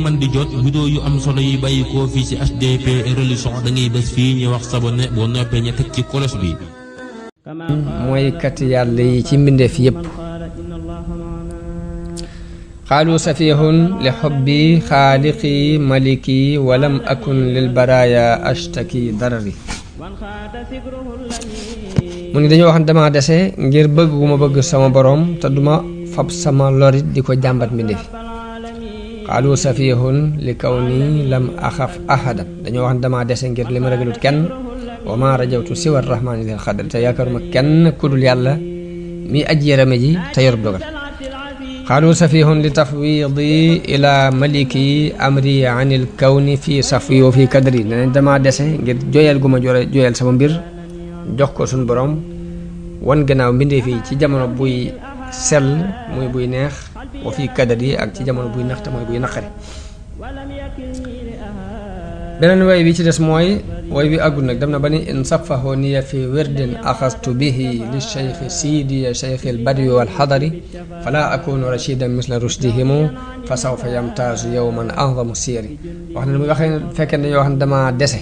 man di jot vidéo yu am solo yi bàyyi ko fii ci HDP religion da ngay bés fii ñu wax s'abonner boo noppee ñu teg ci cloche bi. mooy kat yàlla yi ci mbindeef yépp xaalu safihun li xubbi xaaliqi maliki walam akun lil baraya ashtaki darari mu ni dañoo wax ne dama dese ngir bëgg gu ma bëgg sama borom te duma fab sama lorit di ko jàmbat mbindeef xaalu safihun li kaw ni lam axaf ahadan dañoo wax ne dama dese ngir li ma ragalut kenn wa ma rajawtu siwa rahmani lil xadr te yaakaaruma kenn kudul yàlla mi aji yërëme ji te yorub dogal xaalu safihun li tafwidi ila maliki amri anil kawni fi safwi wa fi kadri ne dama dese ngir joyal gu ma joyal sama mbir jox ko suñ borom wan gannaaw mbindeef yi ci jamono buy sell muy buy neex wa fi kadri ak ci jamono buy nax te mooy buy naqari beneen way bi ci des mooy way bi àggul nag dem na ba ni in safahu niya fi wirdin axastu bihi li cheikh sidi cheikh al badi wal xadari fala akunu rashidan misla rushdihimu fa sawfa yamtaazu yowman a'zamu siyari wax na mu waxee fekkee dañoo wax ne dama dese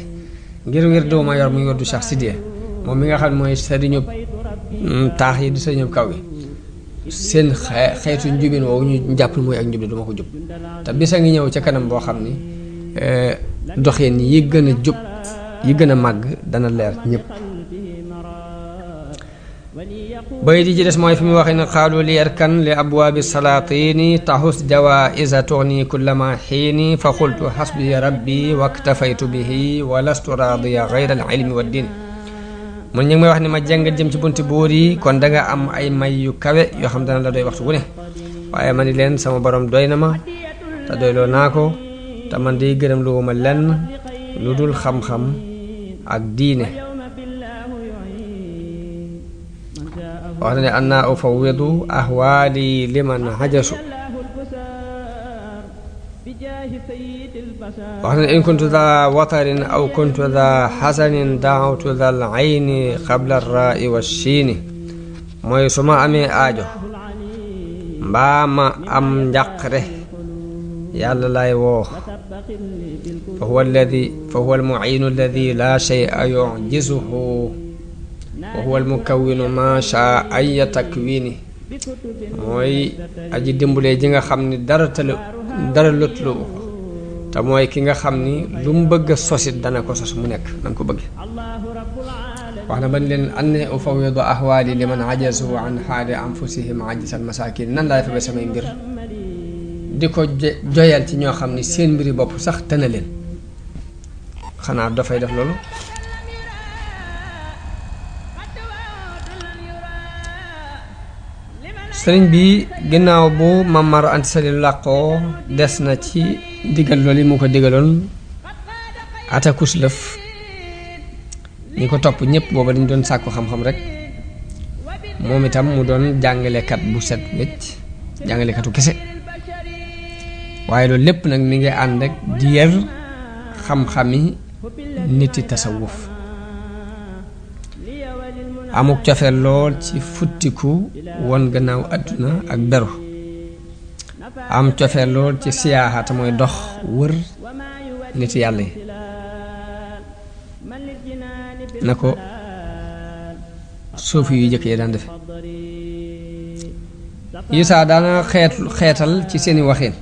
ngir wirdu ma yor muy wirdu Cheikh Sidiya moom mi nga xam ne mooy sëriñu taax yi di sëriñu kaw yi seen xeetu njubin woowu ñu jàpp mooy ak njub duma ko jub te bisa ngi ñëw ca kanam boo xam ni doxeen yi gën a jub yi gën a màgg dana leer ñëpp bay di ci des mooy fi mu waxee ne xaalu li yarkan li abwaabi salaatini taxus jawaisa tuxni kullama xiini fa xultu xasbi rabbi waktafaytu bihi wa lastu raadiya gayra al ilmi wa diin mun ñu ngi may wax ni ma jàng jëm ci bunti buur yi kon da nga am ay may yu kawe yoo xam dana la doy waxtu wu ne waaye ma ni leen sama borom doy na ma te doyloo naa ko te man day gërëm lu ma lenn lu dul xam-xam ak diine wax na ne anna ufawidu ahwaali liman hajasu wax na ne in kuntu da watarin aw kuntu da xasanin daawtu dal ayni qabla rai wa chiini mooy su ma amee aajo mbaa ma am njàqre yàlla lay woo fa huwa almuciinu alladi laa shay'a yucjizuhu wa huwa almukawwinu maa shaa aya takwini mooy aji dimbulee ji nga xam ni dara lotlu te mooy ki nga xam ni lu mu bëgg a sosit dana ko sos mu nekk nan ko bëgg wax na ban leen anne ufawidu ahwaali liman ajazu an xaali anfusihim ajisal masakin nan laay fabe samay mbir di ko joyal ci ñoo xam ni seen mbiri bopp sax tëna leen xanaa dafay def loolu sëriñ bi ginnaaw bu Mamar Anta Sali làqoo des na ci digal loolu yi mu ko digaloon atakus lëf ñi ko topp ñëpp booba dañu doon sàkku xam-xam rek moom itam mu doon jàngalekat bu set wecc jàngalekatu kese waaye loolu lépp nag mi ngi ànd ak di yar xam-xami niti tasawuf amuk cofeel lool ci futtiku won gannaaw àdduna ak beru am cofeel lool ci siyaaxata mooy dox wër nit yàlla yi na ko suufi yu jëkk yi daan defe Isaa daana xeetal ci seeni waxin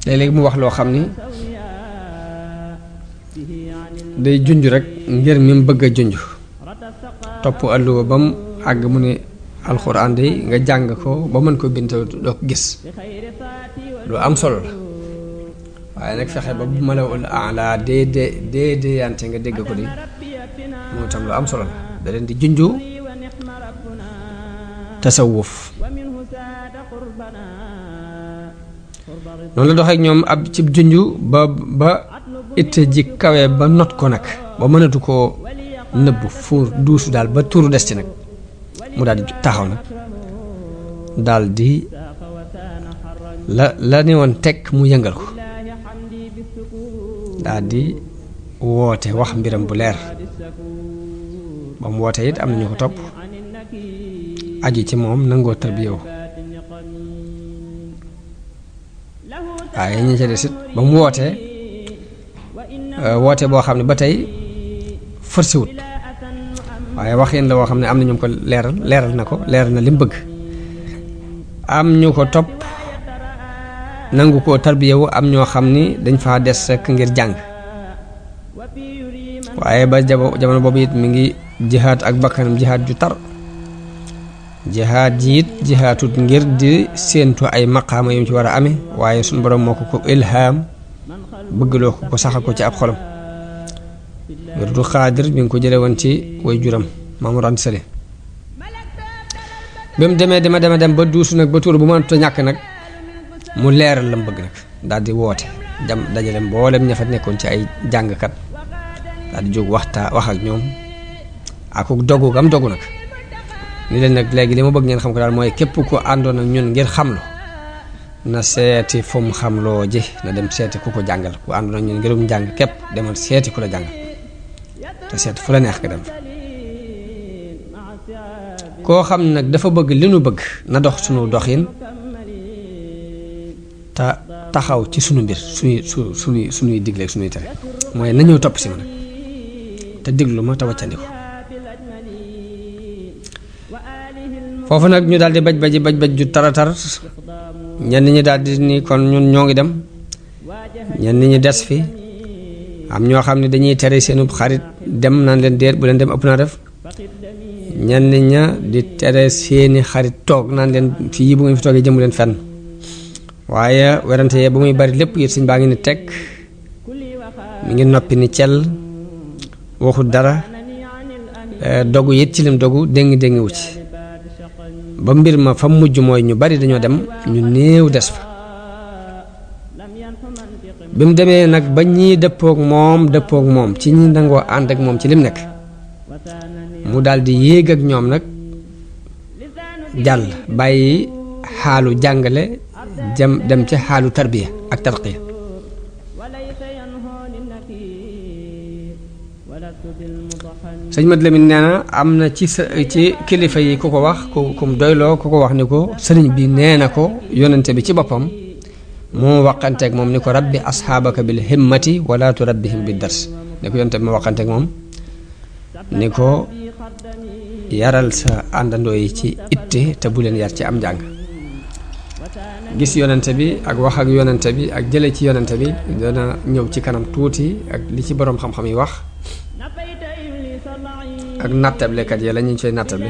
léeg-léeg mu wax loo xam ni day junj rek ngir mi mu bëgg a junj topp alluwa ba mu àgg mu ne alxuraan day nga jàng ko ba mën ko bind doo ko gis lu am solo la waaye nag fexe ba bu malawul ala dee yante nga dégg ko di moom itam lu am solo la da leen di junju tasawuf noonu la doxee ak ñoom ab cib junju ba itte ji kawe ba not ko nag ba mënatu koo nëbb fuur duusu daal ba tuuru des ci nag mu daal di taxaw nag daal di la ne woon tekk mu yëngal ko daal di woote wax mbiram bu leer ba mu woote it am na ñu ko topp aju ci moom nangoo tarbiyewu waaye ñi ca desit ba mu wootee woote boo xam ne ba tey forsiwut waaye waxin la woo xam ne am na ñu ko leeral na ko leeral na li mu bëgg am ñu ko topp nangu koo tarbiyewu am ñoo xam ni dañ faa des rek ngir jàng waaye ba jamono boobu it mi ngi jihaad ak bakkanam jihaad ju tar jihaad ji it jihaatut ngir di séentu ay maqaama yu mu ci war a amee waaye suñu borom moo ko ilhaam bëggloo ko saxal ko ci ab xolam wirdu xaadir bi nga ko jële woon ci way juram Mamour Anta Sali ba mu demee dem ba duusu nag ba tuur bu mënta ñàkk nag mu leeral la mu bëgg nag daal di woote dajale mboolem ña fa nekkoon ci ay jàngkat daal di jóg wax ak ñoom ak dogu gam dogu nag ni leen nag léegi li ma bëgg ngeen xam ko daal mooy képp ku àndoon ak ñun ngir xamlu na seeti fu mu xamloo ji na dem seeti ku ko jàngal ku àndoon ak ñun ngirum jàng képp demal seeti ku la jàngal te seeti fu la neex nga dem koo xam nag dafa bëgg li nu bëgg na dox sunu doxin te taxaw ci sunu mbir suñuy digleeg suñuy tere mooy na ñëw topp si ma nag te diglu ma te wàccandiku foofu nag ñu daal di baj ju taratar ñenn ñi daal di ni kon ñun ñoo ngi dem ñenn ñi des fi am ñoo xam ne dañuy tere seenu xarit dem naan leen déet bu leen dem ëpp naa def ñenn ña di tere seeni xarit toog naan leen fii bu ngeen fi toogee jëmu leen fenn waaye werante yee ba muy bari lépp it sëñ baa ngi ni teg mi ngi noppi ni cel waxul dara dogu it ci lim dogu déngi wu ci ba mbir ma fa mujj mooy ñu bari dañoo dem ñu néew des fa bi mu demee nag ba ñii dëppook moom ci ñi nangoo ànd ak moom ci lim nekk mu daldi yéeg ak ñoom nag jàll bàyyi xaalu jàngale dem ci xaalu tarbiya ak tarqiya sëñ Mat Lamin nee na am na ci kilifa yi ku ko wax ku mu doyloo ku ko wax ni ko sëriñ bi nee na ko yonente bi ci boppam moo waqanteeg moom ni ko rabbi asxaabaka bil himmati wala turabbihim bi dars ni ko yonente bi moo waqanteeg moom ni ko yaral sa àndandoo yi ci itte te bu leen yar ci am njàng gis yonente bi ak wax ak yonente bi ak jële ci yonente bi dana ñëw ci kanam tuuti ak li ci boroom xam-xam yi wax ak nattablekat yi la ñu koy nattable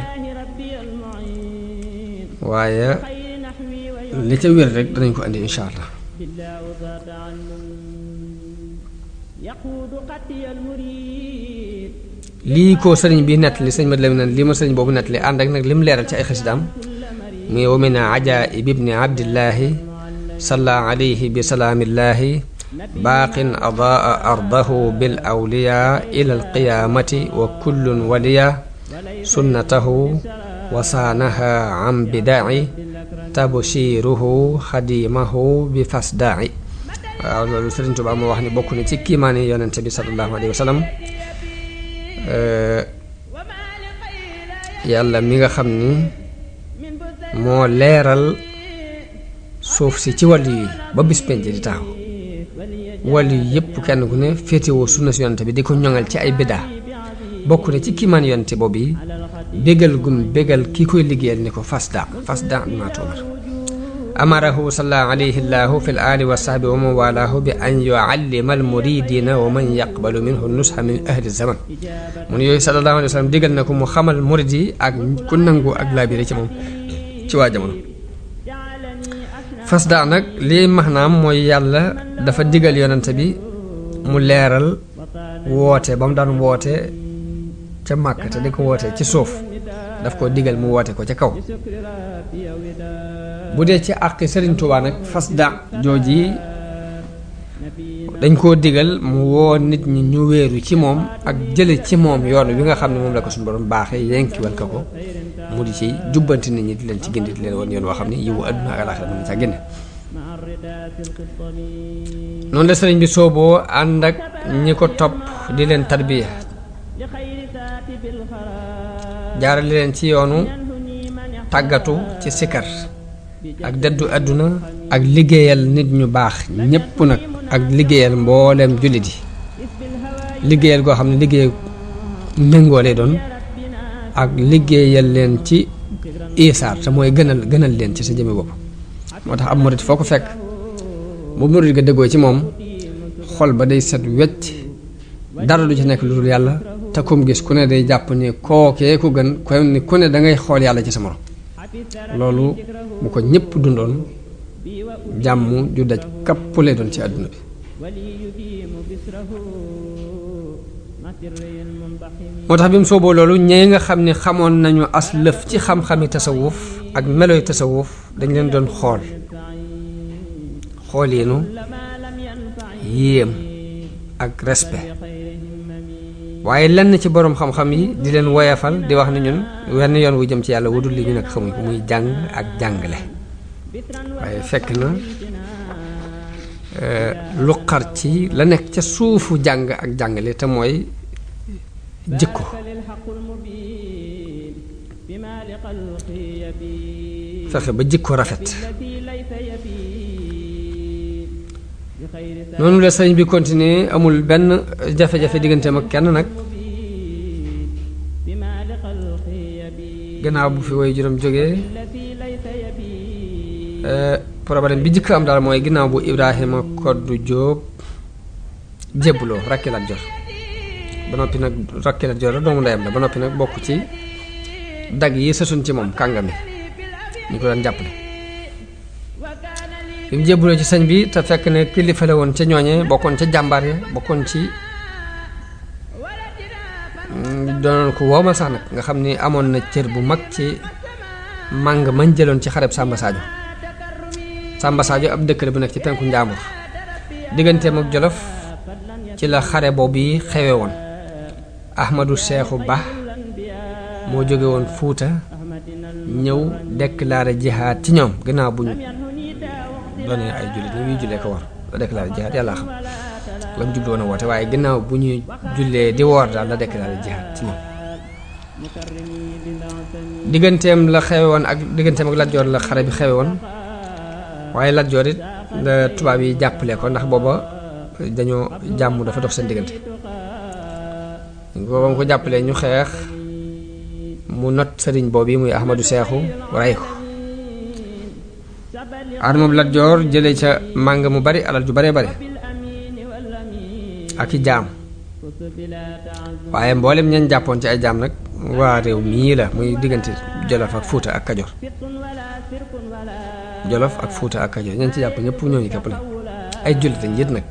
waaye li ca wér rek danañ ko andi insha allah lii ko sëriñ bi nettali sëñ Mat Lamin lii ma sëriñ boobu nettali ànd ak nag lim leeral ci ay xasidaam muy wa min ajaa'ib ibni abdillahi salla alayhi bi salaamillahi baaqin adaa ardahu bil awliya ila alqiyaamati wa kullun waliya sunnatahu wa saanaha an bidaci tabshiruhu xadimahu bi fasdaci waaw loolu Sëriñ Tuubaa moo wax ni bokk na ci kiimaani yonente bi sallallahu alayhi wa sallam yàlla mi nga xam ni moo leeral suuf si ci wàllu yi ba bis penc di taxaw wàllu yi yëpp kenn ku ne féetewoo sunna si yonente bi di ko ñoŋal ci ay biddaa bokk na ci kiimaan yonente boobu yi bégal ki koy liggéeyal ni ko fasda bi maa tuumar amarahu salla alayhi llahu fi l ali wa sahbi wa man walaahu bi an yuallima al muridina wa man yaqbalu minhu nusha min ahli zaman mun yooyu sallallahu alayhi wa sallam digal na ko mu xamal murid yi ak ku nangu ak laabire ci moom ci waa jamono fasda nag lii maanaam mooy yàlla dafa digal yonente bi mu leeral woote ba mu daan woote ca Màkka te di ko woote ci suuf daf ko digal mu woote ko ca kaw bu dee ci àqi Sëriñ Tuubaa nag fasda jooji dañ koo digal mu woo nit ñi ñu wéeru ci moom ak jële ci moom yoon wi nga xam ne moom la ko suñu borom baaxee yenkiwal ko ko mu di ci jubbanti nit ñi di leen ci gindi di leen woon yoon woo xam ne yiwu àdduna ak alaaxira mën na ca génne noonu la sëriñ bi sooboo ànd ak ñi ko topp di leen tarbiya jaarale leen ci yoonu tàggatu ci sikar ak dëddu àdduna ak liggéeyal nit ñu baax ñépp nag ak liggéeyal mbooleem jullit yi liggéeyal goo xam ne liggéey méngoo lay doon ak liggéeyal leen ci isaar te mooy gënal leen ci sa jëmmi bopp moo tax ab murit foo ko fekk bu murit ga dëggoo ci moom xol ba day set wecc dara du ci nekk lu dul yàlla te kum gis ku ne day jàpp ni kookee ku gën ku ne da ngay xool yàlla ci sa morom loolu bu ko ñëpp dundoon jàmm ju daj kapp lay doon ci àdduna bi moo tax bi mu sooboo loolu ñee nga xam ne xamoon nañu as lëf ci xam-xami tasawuf ak meloy tasawuf dañ leen doon xooliinu yéem ak respect waaye lenn ci boroom xam-xam yi di leen woyafal di wax ni ñun wenn yoon wu jëm ci yàlla wudul li ñu nekk xamuñ ko muy jàng ak jàngale waaye fekk na lu xar ci la nekk ca suufu jàng ak jàngale te mooy jikko fexe ba jikko rafet noonu la sëñ bi continuer amul benn jafe-jafe digganteem ak kenn nag gannaaw bu fi woy juróom jógee problème bi jëkk am daal mooy ginnaaw bu Ibrahima Koddu Jóob jébbuloo rakki Lat Joor ba noppi nag rakki Lat Joor la doomu ndeyam la ba noppi nag bokk ci dag yi sësuñ ci moom kàngami ñu ko daan jàppale bi mu jébbuloo ci sëñ bi te fekk ne kilifa la woon ca ñooñe bokkoon ca jàmbaar ya bokkoon ci doonoon ko woomal sax nag nga xam ni amoon na cër bu mag ci màng mañ jëloon ci xareb Samba Sadio ab dëkk la bu nekk ci penku Njaambur digganteem ak Jolof ci la xare boobu yi xewe woon Ahmadou Seexu Ba moo jóge woon Fuuta ñëw déclaré jihaad ci ñoom gannaaw bu ñu doonee ay jullit ñu ngi jullee ko war la déclaré jihaad yàlla xam la mu jublu woon a woote waaye gannaaw bu ñuy jullee di woor daal la déclaré jihaad ci ñoom digganteem la xewe woon ak digganteem ak Lat Joor la xare bi xewe woon waaye Lat Joor it la tubaab yi jàppale ko ndax booba dañoo jàmm dafa dox seen diggante booba mu ko jàppalee ñu xeex mu not sëriñ boobu yi muy Ahmadou Seexu rey ko armab Lat Joor jële ca màng mu bari alal ju baree bari ak i jaam waaye mboolem ñeen jàppoon ci ay jaam nag waa réew mii la muy diggante Jolof ak Fuuta ak Kajoor Jolof ak Fuuta ak Kajoor ñeen ci jàpp ñëpp ñooñu képp la ay jullit lañ yët nag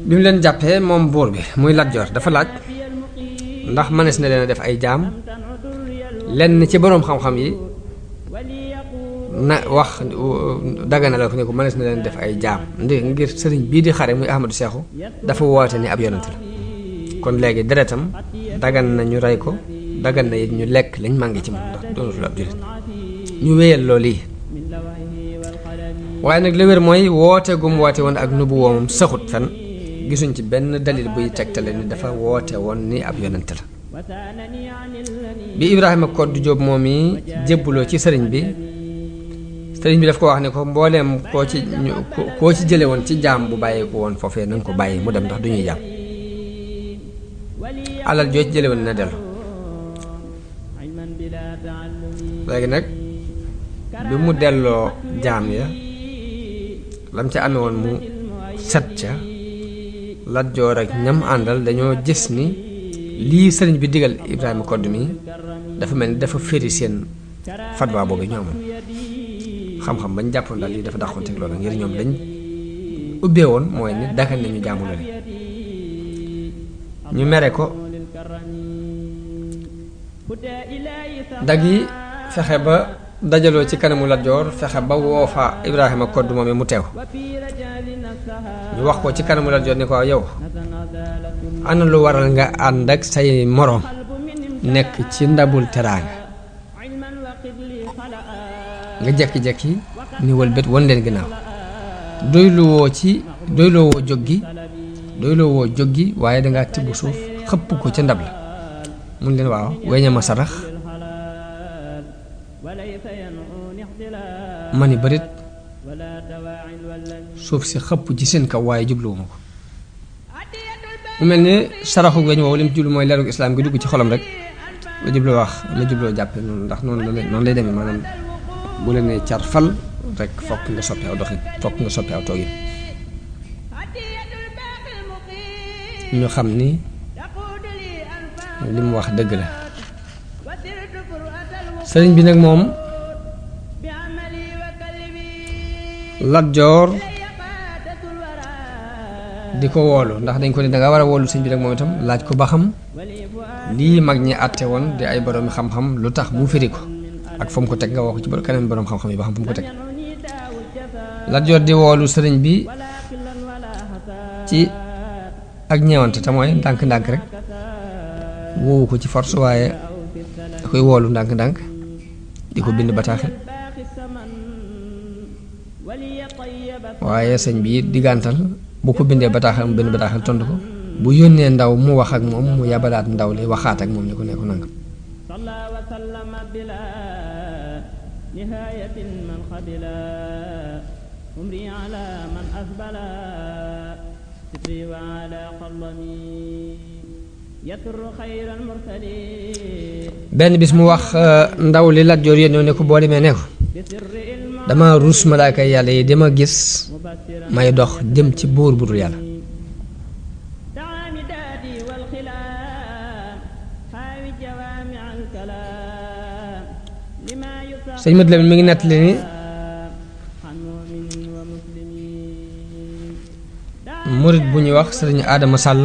bi mu leen jàppee moom buur bi muy Lat Joor dafa laaj ndax mënees na leen a def ay jaam lenn ci boroom xam-xam yi na wax dagana la ko ne ko mënees na leen def ay jaam ngir sëriñ bii di xare muy Ahmadou Seexu dafa woote ni ab yonent la kon léegi deretam dagan na ñu rey ko dagan na it ñu lekk lañ màngi ci moom ndax doonatul ab jullit ñu wéyal loolu yi waaye nag li wér mooy woote gum woote woon ak nubu woomam saxut fen gisuñ ci benn dalil buy tegtale ni dafa woote woon ni ab yonent la bi Ibrahima Koddu Jóob moom yi jébbuloo ci sëriñ bi daf ko wax ne ko mbooleem koo ci jële woon ci jaam bu bàyyi ko woon foofee na nga ko bàyyi mu dem ndax du ñuy jaam alal joo ci jële woon na dellu léegi nag bi mu delloo jaam ya lam ca amee woon mu set ca Lat Joor ak ñam àndal dañoo gis ni lii sëriñ bi digal Ibrahima Koddu mi dafa mel ni dafa féri seen fatwa boobu ñu amoon xam-xam bañ jàppoon daal lii dafa dàqoon teg loolu ngir ñoom dañ ubbee woon mooy ni dagal nañu jaamu la ñu mere ko dag yi fexe ba dajaloo ci kanamu Lat Joor fexe ba woo fa Ibrahima Koddu moom mu teew ñu wax ko ci kanamu Lat Joor ni ko yow ana lu waral nga ànd ak say moroom nekk ci ndabul teraanga nga jekki-jekki ni wëlbét won leen ginnaaw doyloo woo jóg gi waaye dangaa tibb suuf xëpp ko ca ndab la mun leen waaw weña ma sarax ma ni bërit suuf si xëpp ci seen kaw waaye jubluwuma ko mu mel ni saraxu weñ woowu li mu jublu mooy leerug islaam gi dugg ci xolam rek la jubloo wax la jubloo jàppe noonu ndax noonu lay demee maanaam bu la nee car fal rek fokk nga soppi aw doxin fokk nga soppi aw toogin ñu xam ni li mu wax dëgg la sëriñ bi nag moom Lat Joor di ko woolu ndax dañ ko ne danga war a woolu sëriñ bi nag moom itam laaj ko ba xam lii mag ñi àtte woon di ay borom xam-xam lu tax mu firi ko ak fa mu ko teg nga wax ci keneen borom xam-xam yi ba xam fa mu ko teg Lat Joor di woolu sëriñ bi ci ak ñeewante te mooy ndànk-ndànk rek woowu ko ci force waaye da koy woolu ndànk-ndànk di ko bind bataaxel waaye sëñ bi diggantal bu ko bindee bataaxel mu bind bataaxel tontu ko bu yónnee ndaw mu wax ak moom mu yabalaat ndaw li waxaat ak moom ni ko nekku nangam benn bis mu wax ndaw li Lat Joor yónnee ne ko boo demee ne ko dama ruus malaaka yàlla yi dama gis may dox jëm ci buur bu dul yàlla sëñ Mat Lamin mi ngi nettali ni murit bu ñuy wax sëriñ Adama Sàll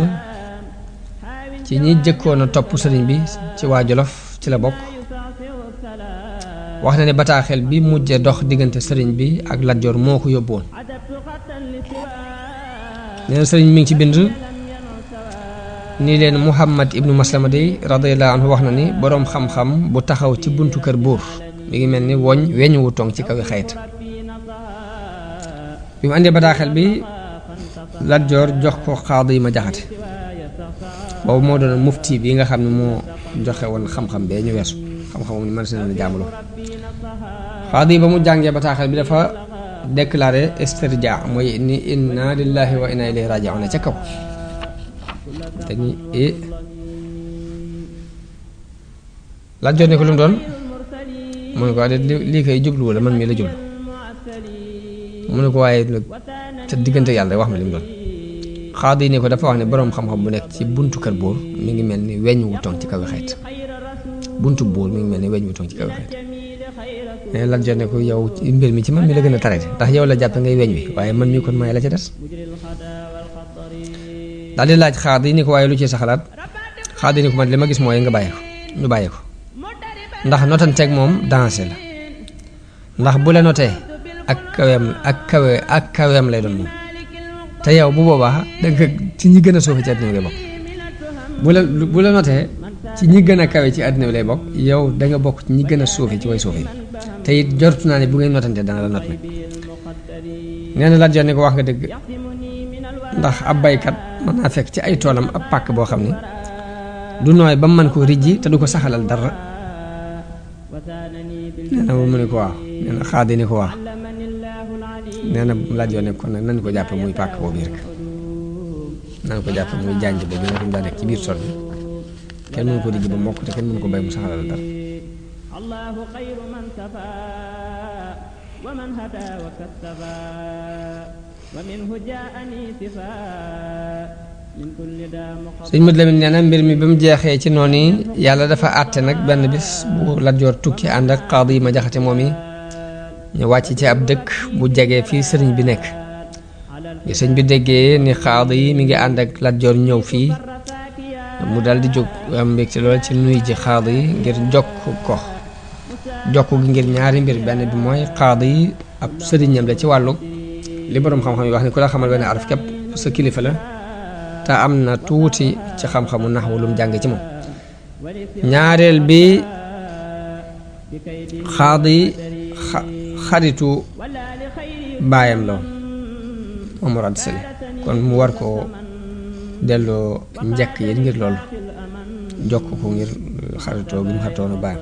ci ñi jëkkoon a topp sëriñ bi ci waa Jolof ci la bokk wax na ne bataaxel bi mujjee dox diggante sëriñ bi ak Lat Joor moo ko yóbbu woon nee na sëriñ mi ngi ci bind nii leen Muhammad ibnu Maslama day radiyallahu anhu wax na ni boroom xam-xam bu taxaw ci buntu kër buur mi ngi mel ni weñ wu tong ci kaw xayt bi mu àndee bataaxel bi Lat Joor jox ko Xaadi ma Jaxate boobu moo doon mufti bi nga xam ne moo joxe woon xam-xam bee ñu weesu xam-xam ni man seen jàmbaloo Xaadi ba mu jàngee bataaxel bi dafa déclaré istirja mooy ni inna lillahi wa inna ilayhi raji'un ca kaw te ni Lat Joor ne ko lu mu doon mu ne ko de lii koy jubluwu la man mii la jublu mu ne ko waaye te diggante yàlla wax ma li mu doon Xaadi ne ko dafa wax ne boroom xam-xam bu nekk ci buntu kër buur mi ngi mel ni weñ wu toŋ ci kaw xeet buntu buur mi ngi mel ni weñ wu toŋ ci kaw xeet mais Lat Joor ne ko yow mbir mi ci man mi la gën a tarete ndax yow la jàppe ngay weñ wi waaye man mii kon maay la ca des daal di laaj Xaadi ni ko waaye lu ci sa xalaat Xaadi ni ko man li ma gis mooy nga bàyyi ko ñu bàyyi ko ndax notanteeg moom dansé la ndax bu la notee ak kaweem lay doon moom te yow bu boobaa danga ci ñi gën a suufe ci àddina bi lay bokk bu la notee ci ñi gën a kawe ci àddina bi lay bokk yow danga bokk ci ñi gën a suufe ci way suufe yi te it jortu naa ne bu ngeen notantee dana la not nag nee na Lat Joor ne ko wax nga dëgg ndax ab baykat mën naa fekk ci ay toolam ab pàkk boo xam ne du nooy ba mu mën koo rijji te du ko saxalal dara nee na mu ne ko waaw nee na Xaadi ni ko waaw nee na Lat Joor ne kon nag nañ ko jàppe muy pàkk boobu rek nañ ko jàppe muy jànj ba bi nga xam daa nekk ci biir tool bi kenn mënu ko rijji ba mokk te kenn mënu ko bay mu saxalal dara sëñ Mat Lamin nee na mbir mi ba mu jeexee ci noonu yàlla dafa àtte nag benn bis bu Lat Joor tukki ànd ak Xaadi ma Jaxate moom yi ñu wàcc ci ab dëkk bu jege fii sëriñ bi nekk bi sëñ bi déggee ni Xaadi mi ngi ànd ak Lat Joor ñëw fii mu dal di jóg am mbégte lool ci nuy ji Xaadi ngir jokk gi ngir ñaari mbir benn bi mooy Xaadi ab sëriñam la ci wàllu li boroom xam-xam yi wax ni ku la xamal benn araf képp sa kilifa la te am na tuuti ci xam-xamu naxwu lu mu jàng ci moom ñaareel bi Xaadi xaritu baayam la woon Omar Anta Sali kon mu war koo delloo njëkk yi ngir loolu jokk ko ngir xaritoo gi mu xaritoon baayam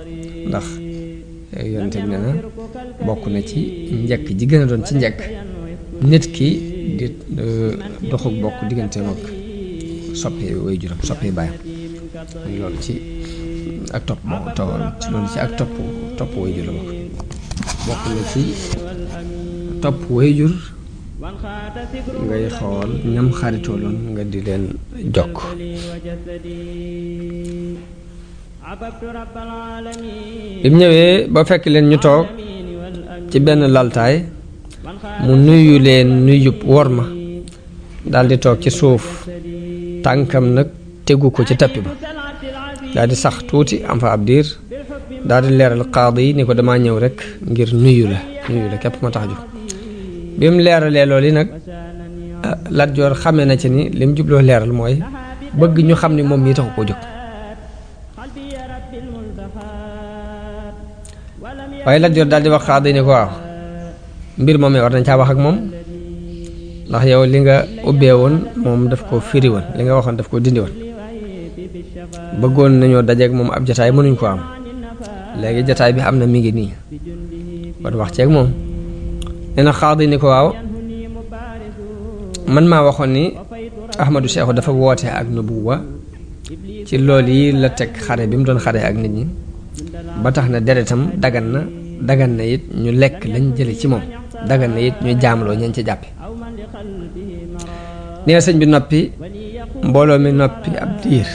ndax yonente bi nee na bokk na ci njëkk ji gën a doon ci njëkk nit ki di doxuk bokk digganteem ak soppi way juram soppi baayam loolu ci ak topp loolu ci ak topp way jur la bokk na ci topp way jur ngay xool ñam xaritooloon nga di leen jokk bi mu ñëwee ba fekk leen ñu toog ci benn laltaay mu nuyu leen nuyub worma daldi toog ci suuf tànkam nag tegu ko ci tappi ba daldi sax tuuti am fa ab diir daldi leeral qaadi yi ni ko dama ñëw rek ngir nuyu la képp ma tax ju bi mu leeralee loolu yi nag Lat Joor xamee na ci ni li mu jubloo leeral mooy bëgg ñu xam ni moom mii taxu koo jóg waaye Lat Joor daldi wax qaadi yi ni ko waaw mbir moom war nañ caa wax ak moom ndax yow li nga ubbee woon moom daf ko firi woon li nga waxoon daf ko dindi woon bëggoon nañoo dajeeg moom ab jataay mënuñ ko am léegi jataay bi am na mi ngi nii kon wax ceeg moom nee na xaadi ni ko waaw man maa waxoon ni Ahmadou Cheikh dafa woote ak nubuwa ci loolu yi la teg xare bi mu doon xare ak nit ñi ba tax na deretam dagan na it ñu lekk lañ jële ci moom dagan na it ñu jaamloo ñañ ci jàppe nee na sëñ bi noppi mbooloo mi noppi ab diir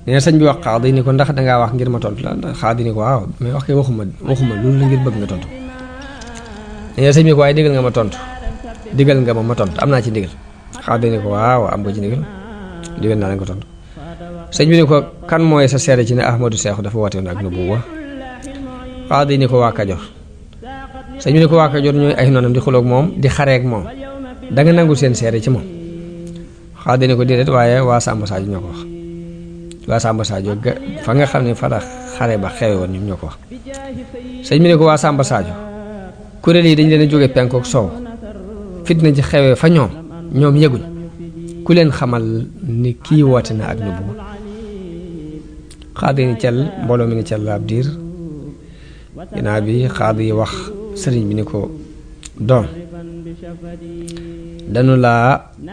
nee na sëñ bi wax xaadi ni ko ndax dangaa wax ngir ma tontu la ndax xaadi ni ko waaw mais wax kay waxuma loolu la ngir bëgg nga tontu nee na sëñ bi ko waaye digal nga ma tontu am naa ci ndigal xaadi ni ko waaw am nga ci ndigal digal naa la nga tontu sëñ bi ni ko kan mooy sa seere ci ne Ahmadou Cheikh dafa woote woon ak nubuwa xaadi ni ko waa Kajoor sëñ bi ni ko waa Kajoor ñooy ay noonam di xuloog moom di xareek moom danga nangul seen seere ci moom xaadi ni ko déedéet waaye waa Samba Sadio ñoo ko wax waa Samba Sadio fa nga xam ne fa la xare ba xewe woon ñoom ñoo ko wax sëñ bi ne ko waa Samba Sadio kuréel yi dañ leen a jóge penku ak soow fitna ji xewee fa ñoom yëguñ ku leen xamal ni kii woote na ak nubu xaadi ni cel mbooloo mi ni cel ab diir ginnaaw bi xaadi wax sëriñ bi ni ko doom danu laa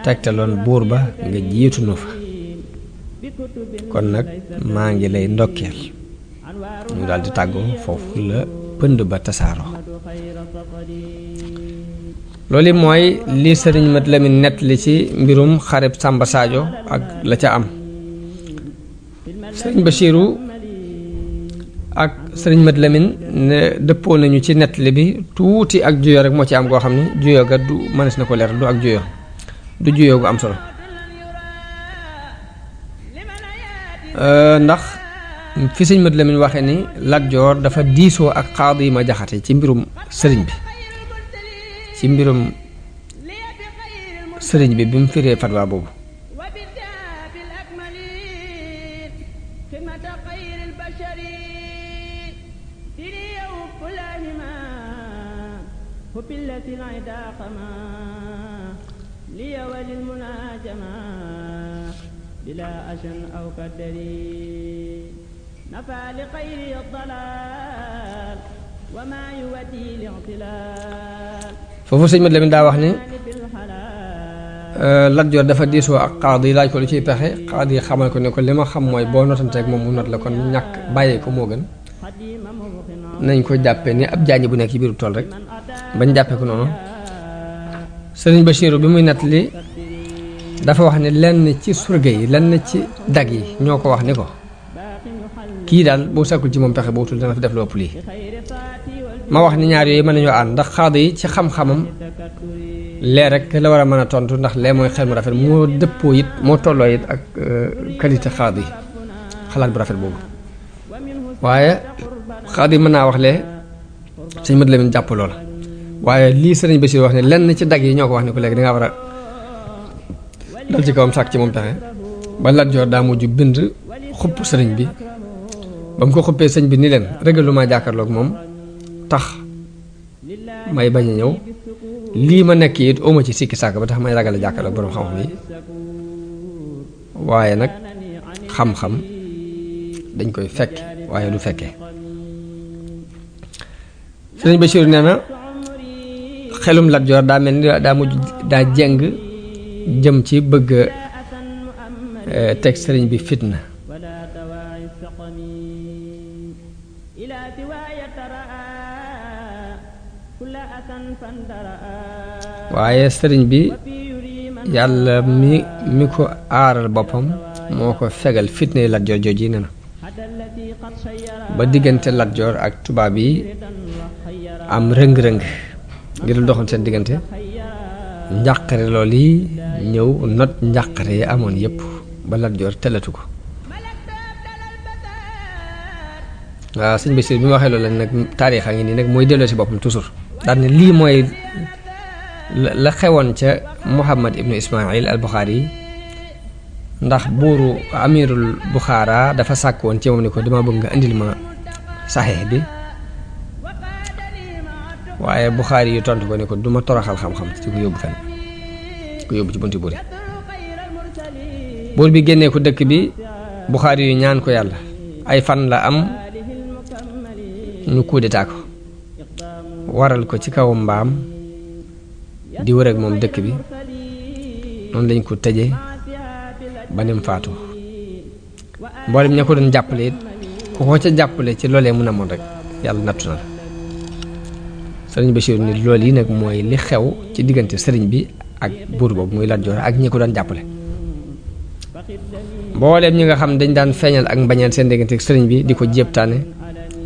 tegtaloon buur ba nga jiitu nu fa kon nag maa ngi lay ndokkeel ñu daal di tàggoo foofu la pënd ba tasaaroo loolu mooy li sëriñ Mat Lamin nett li ci mbirum xareb Samba Sadio ak la ca am sëriñ Bachiru ak sëriñ Mat Lamin ne dëppoo nañu ci nett li bi tuuti ak juyoo rek moo ci am goo xam ne juyoo ga du mënees na ko leeral du ak juyoo du juyoo gu am solo ndax fi sëñ Mat Lamin waxe ni Lat Joor dafa diisoo ak Xaadi Ma Jaxate ci mbirum sëriñ bi bi mu firee fatwa boobu بلا أشن أو كدري نفى لخير الضلال وما يودي الاعتلال foofu sëñ Mat Lamin daa wax ni Lat Joor dafa diisoo ak Xaadi laaj ko lu ciy pexe Xaadi xamal ko ne ko li ma xam mooy boo notanteeg moom mu not la kon ñàkk bàyyee ko moo gën nañ ko jàppe ni ab jaañi bu nekk ci biiru tool rek bañ jàppe ko noonu sëriñ Bachiru bi muy nett li dafa wax ne lenn ci surga yi lenn ci dag yi ñoo ko wax ni ko kii daal boo sàkkul ci moom pexe bootul dana fi def lu ëpp lii ma wax ni ñaar yooyu mën nañoo ànd ndax Xaadi yi ci xam-xamam lee rek la war a mën a tontu ndax lee mooy xel mu rafet moo dëppoo it moo tolloo it ak qualité Xaadi xalaat bu rafet boobu waaye Xaadi mën naa wax lee sëñ Mat Lamin jàpp loola waaye lii sëriñ Basiir wax ne lenn ci dag yi ñoo ko wax ni ko léegi dangaa war a dal ci kawam sàkk ci moom pexe ba Lat Joor daa mujj bind xupp sëriñ bi ba mu ko xuppee sëñ bi ni leen régalu maa jàkkaarloog moom tax may bañ a ñëw lii ma nekk it oma ci sikki sàkk ba tax may ragal a jàkkaarloog borom xam-xam yi waaye nag xam-xam dañ koy fekk waaye du fekkee Sëriñ Bachir nee na xelum Lat Joor daa mel ni daa mujj daa jeng jëm ci bëgg teg sëriñ bi fitna waaye sëriñ bi yàlla mi ko aaral boppam moo ko fegal fitna Lat Joor jooji nee na ba diggante Lat Joor ak tubaab yi am rëng-rëng ngir lu doxoon seen diggante njàqare lool yi ñëw not njàqare yi amoon yépp ba Lat Joor telatu ko waaw sëñ Basiir bi ma waxee loolu nag taarix a ngi nii nag mooy delloo si boppam toujours daal ne lii mooy la xewoon ca Muhammad ibnu Ismail al Buxaari yi ndax buuru amirul Buxaara dafa sàkk woon ci moom ni ko dama bëgg nga indil ma saxiix bi waaye Buxaari yu tontu ko ne ko duma toroxal xam-xam ci ku yóbbu fenn ku yóbbu ci bunti buur yi buur bi génnee ko dëkk bi Buxaari yu ñaan ko yàlla ay fan la am ñu coup d'état ko waral ko ci kaw mbaam di wër ak moom dëkk bi noonu lañ ko tëje ba nim faatu mboolem ña ko doon jàppale it ku ko ca jàppale ci loolee mun a moon rek yàlla nattu na la sëriñ Bachir ni loolu yi nag mooy li xew ci diggante sëriñ bi ak buur boobu muy Lat Joor ak ñi ko doon jàppale mbooleem ñi nga xam dañ daan feeñal ak mbañeel seen diggante ak sëriñ bi di ko jéptaane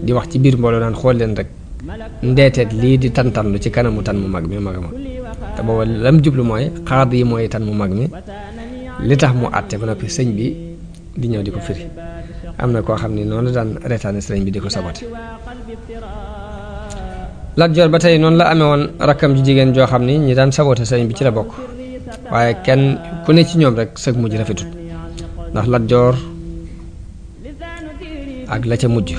di wax ci biir mbooloo naan xool leen rek ndeeteet lii di tantanlu ci kanamu tan mu mag mi magama te booba lam jublu mooy xaad yi mooy tan mu mag mi li tax mu àtte ba noppi sëñ bi di ñëw di ko firi am na koo xam ni noonu la daan reetaane sëriñ bi di ko sabote Lat Joor ba tey noonu la amee woon rakkam ji jigéen joo xam ni ñi daan sabote sëriñ bi ci la bokk waaye kenn ku ne ci ñoom rek sëg mujj rafetut ndax Lat Joor ak la ca mujj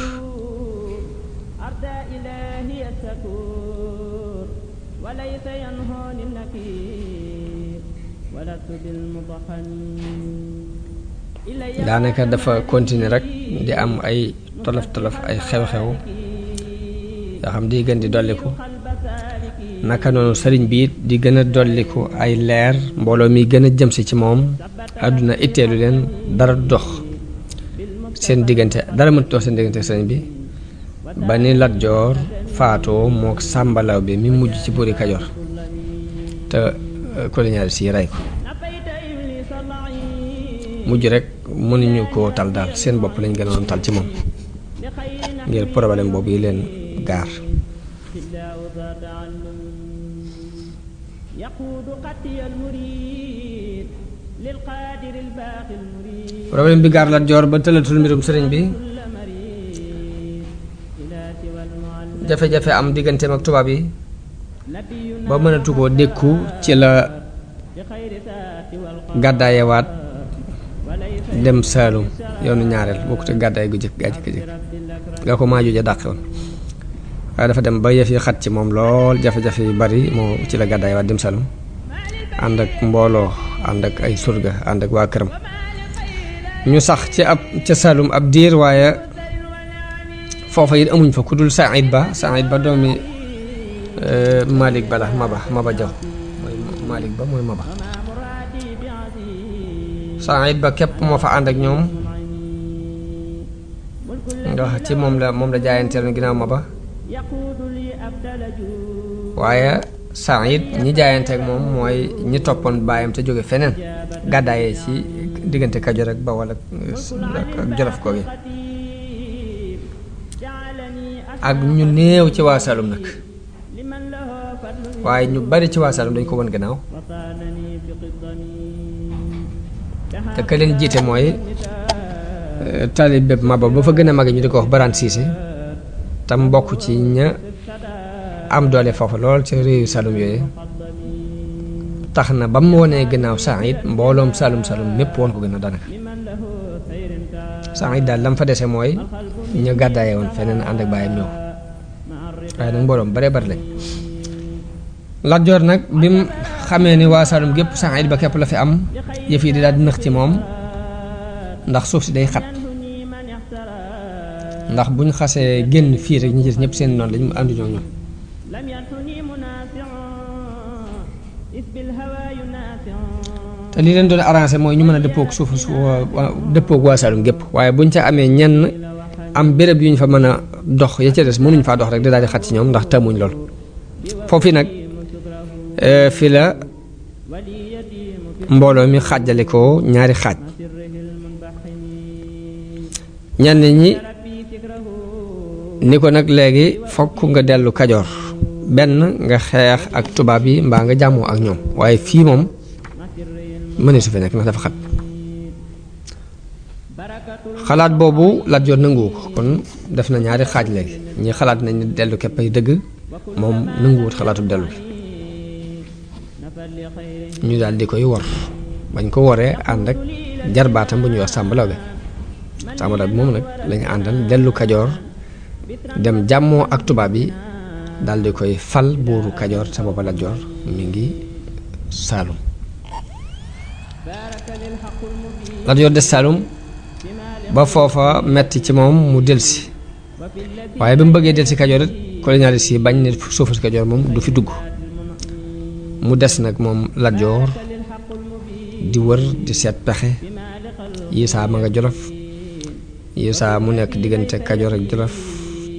daanaka dafa continuer rek di am ay tolof-tolof ay xew-xew yoo xam di gën di dolliku naka noonu sëriñ bi it di gën a dolliku ay leer mbooloo mi gën a jëmsi ci moom àdduna itteelu leen dara dox seen diggante dara mënut dox seen diggante sëriñ bi ba ni Lat Joor faatoo mook sàmbalaw bi mi mujj ci buuri Kajoor te colonialiste yi rey ko mujj rek mënuñu koo tal daal seen bopp lañ gën a doon tal ci moom ngir problème boobu yi leen gaar problème bi gaar Lat Joor ba tëlatul mbirum sëriñ bi jafe-jafe am digganteem ak tubaab yi ba mënatu koo dékku ci la gàddaayewaat dem Saalum yoonu ñaareel bokkut ak gàddaay gu jëkk gaa jëkk nga ko maaju ja dàqe woon waaye dafa dem ba yëf yi xat ci moom lool jafe-jafe yu bari moo ci la gàddaayewaat dem Saalum ànd ak mbooloo ànd ak ay surga ànd ak waa këram ñu sax ci ca Saalum ab diir waaye foofa it amuñ fa ku dul Saïd Ba doomi Malik Ba la Maba Jaw mooy Malik Ba mooy Maba Saïd Ba képp moo fa ànd ak ñoom ndax ci moom la jaayanteeloon ginnaaw Maba waaye Saïd ñi jaayanteek moom mooy ñi toppoon baayam te jóge feneen gàddaayee ci diggante Kajoor ak Bawol ak Jolof koogi ak ñu néew ci waa Saalum nag waaye ñu bari ci waa Saalum dañ ko won gannaaw te ka leen jiite mooy talib Maba ba fa gën a mag ñu di ko wax Baraan Siise tam bokk ci ña am doole foofu lool ci réewu Saalum yooyu tax na ba mu wonee gannaaw Saïd mbooloom Saalum mépp woon ko gannaaw daanaka Saïd daal lam fa dese mooy ñu gàddaaye woon feneen ànd ak bàyyam ñëw waaye nag mbooloom bare bari lañ Lat Joor nag bi mu xamee ni waa Saalum gépp Saïd Ba képp la fi am yëf yi di daal di nëx ci moom ndax suuf si day xat ndax buñ xasee génn fii rek ñi ci ñëpp seen noonu lañ mu ànduñoo ñoom لم ينحني منافع إذ بالهوى ينافع te li leen doon arrangé mooy ñu mën a dëppoog suuf dëppoog waa Saalum gépp waaye buñ ca amee ñenn am béréb yu ñu fa mën a dox ya ca des mënuñ faa dox rek di daal di xat ci ñoom ndax tàmmuñ lool foofu nag fi la mbooloo mi xaajale ko ñaari xaaj ñenn ñi ni ko nag léegi fokk nga dellu Kajoor benn nga xeex ak tubaab yi mbaa nga jàmmoo ak ñoom waaye fii moom mëne su fi nekk ndax dafa xat xalaat boobu Lat Joor nanguwu ko kon def na ñaari xaaj léegi ñi xalaat nañ dellu képp ay dëgg moom nanguwut xalaatu dellu bi ñu daal di koy wor bañ ko woree ànd ak jarbaatam bu ñuy wax Sàmba Lawbe moom nag lañu àndal dellu Kajoor dem jàmmoo ak tubaab yi daal di koy fal buuru Kajoor sa booba Lat Joor mi ngi Saalum Lat Joor des Saalum ba foofa metti ci moom mu delsi waaye bi mu bëggee delsi Kajoor it colonialiste yi bañ ne suufu si Kajoor moom du fi dugg mu des nag moom Lat Joor di wër di seet pexe yi saa ma nga Jolof yi saa mu nekk diggante Kajoor ak Jolof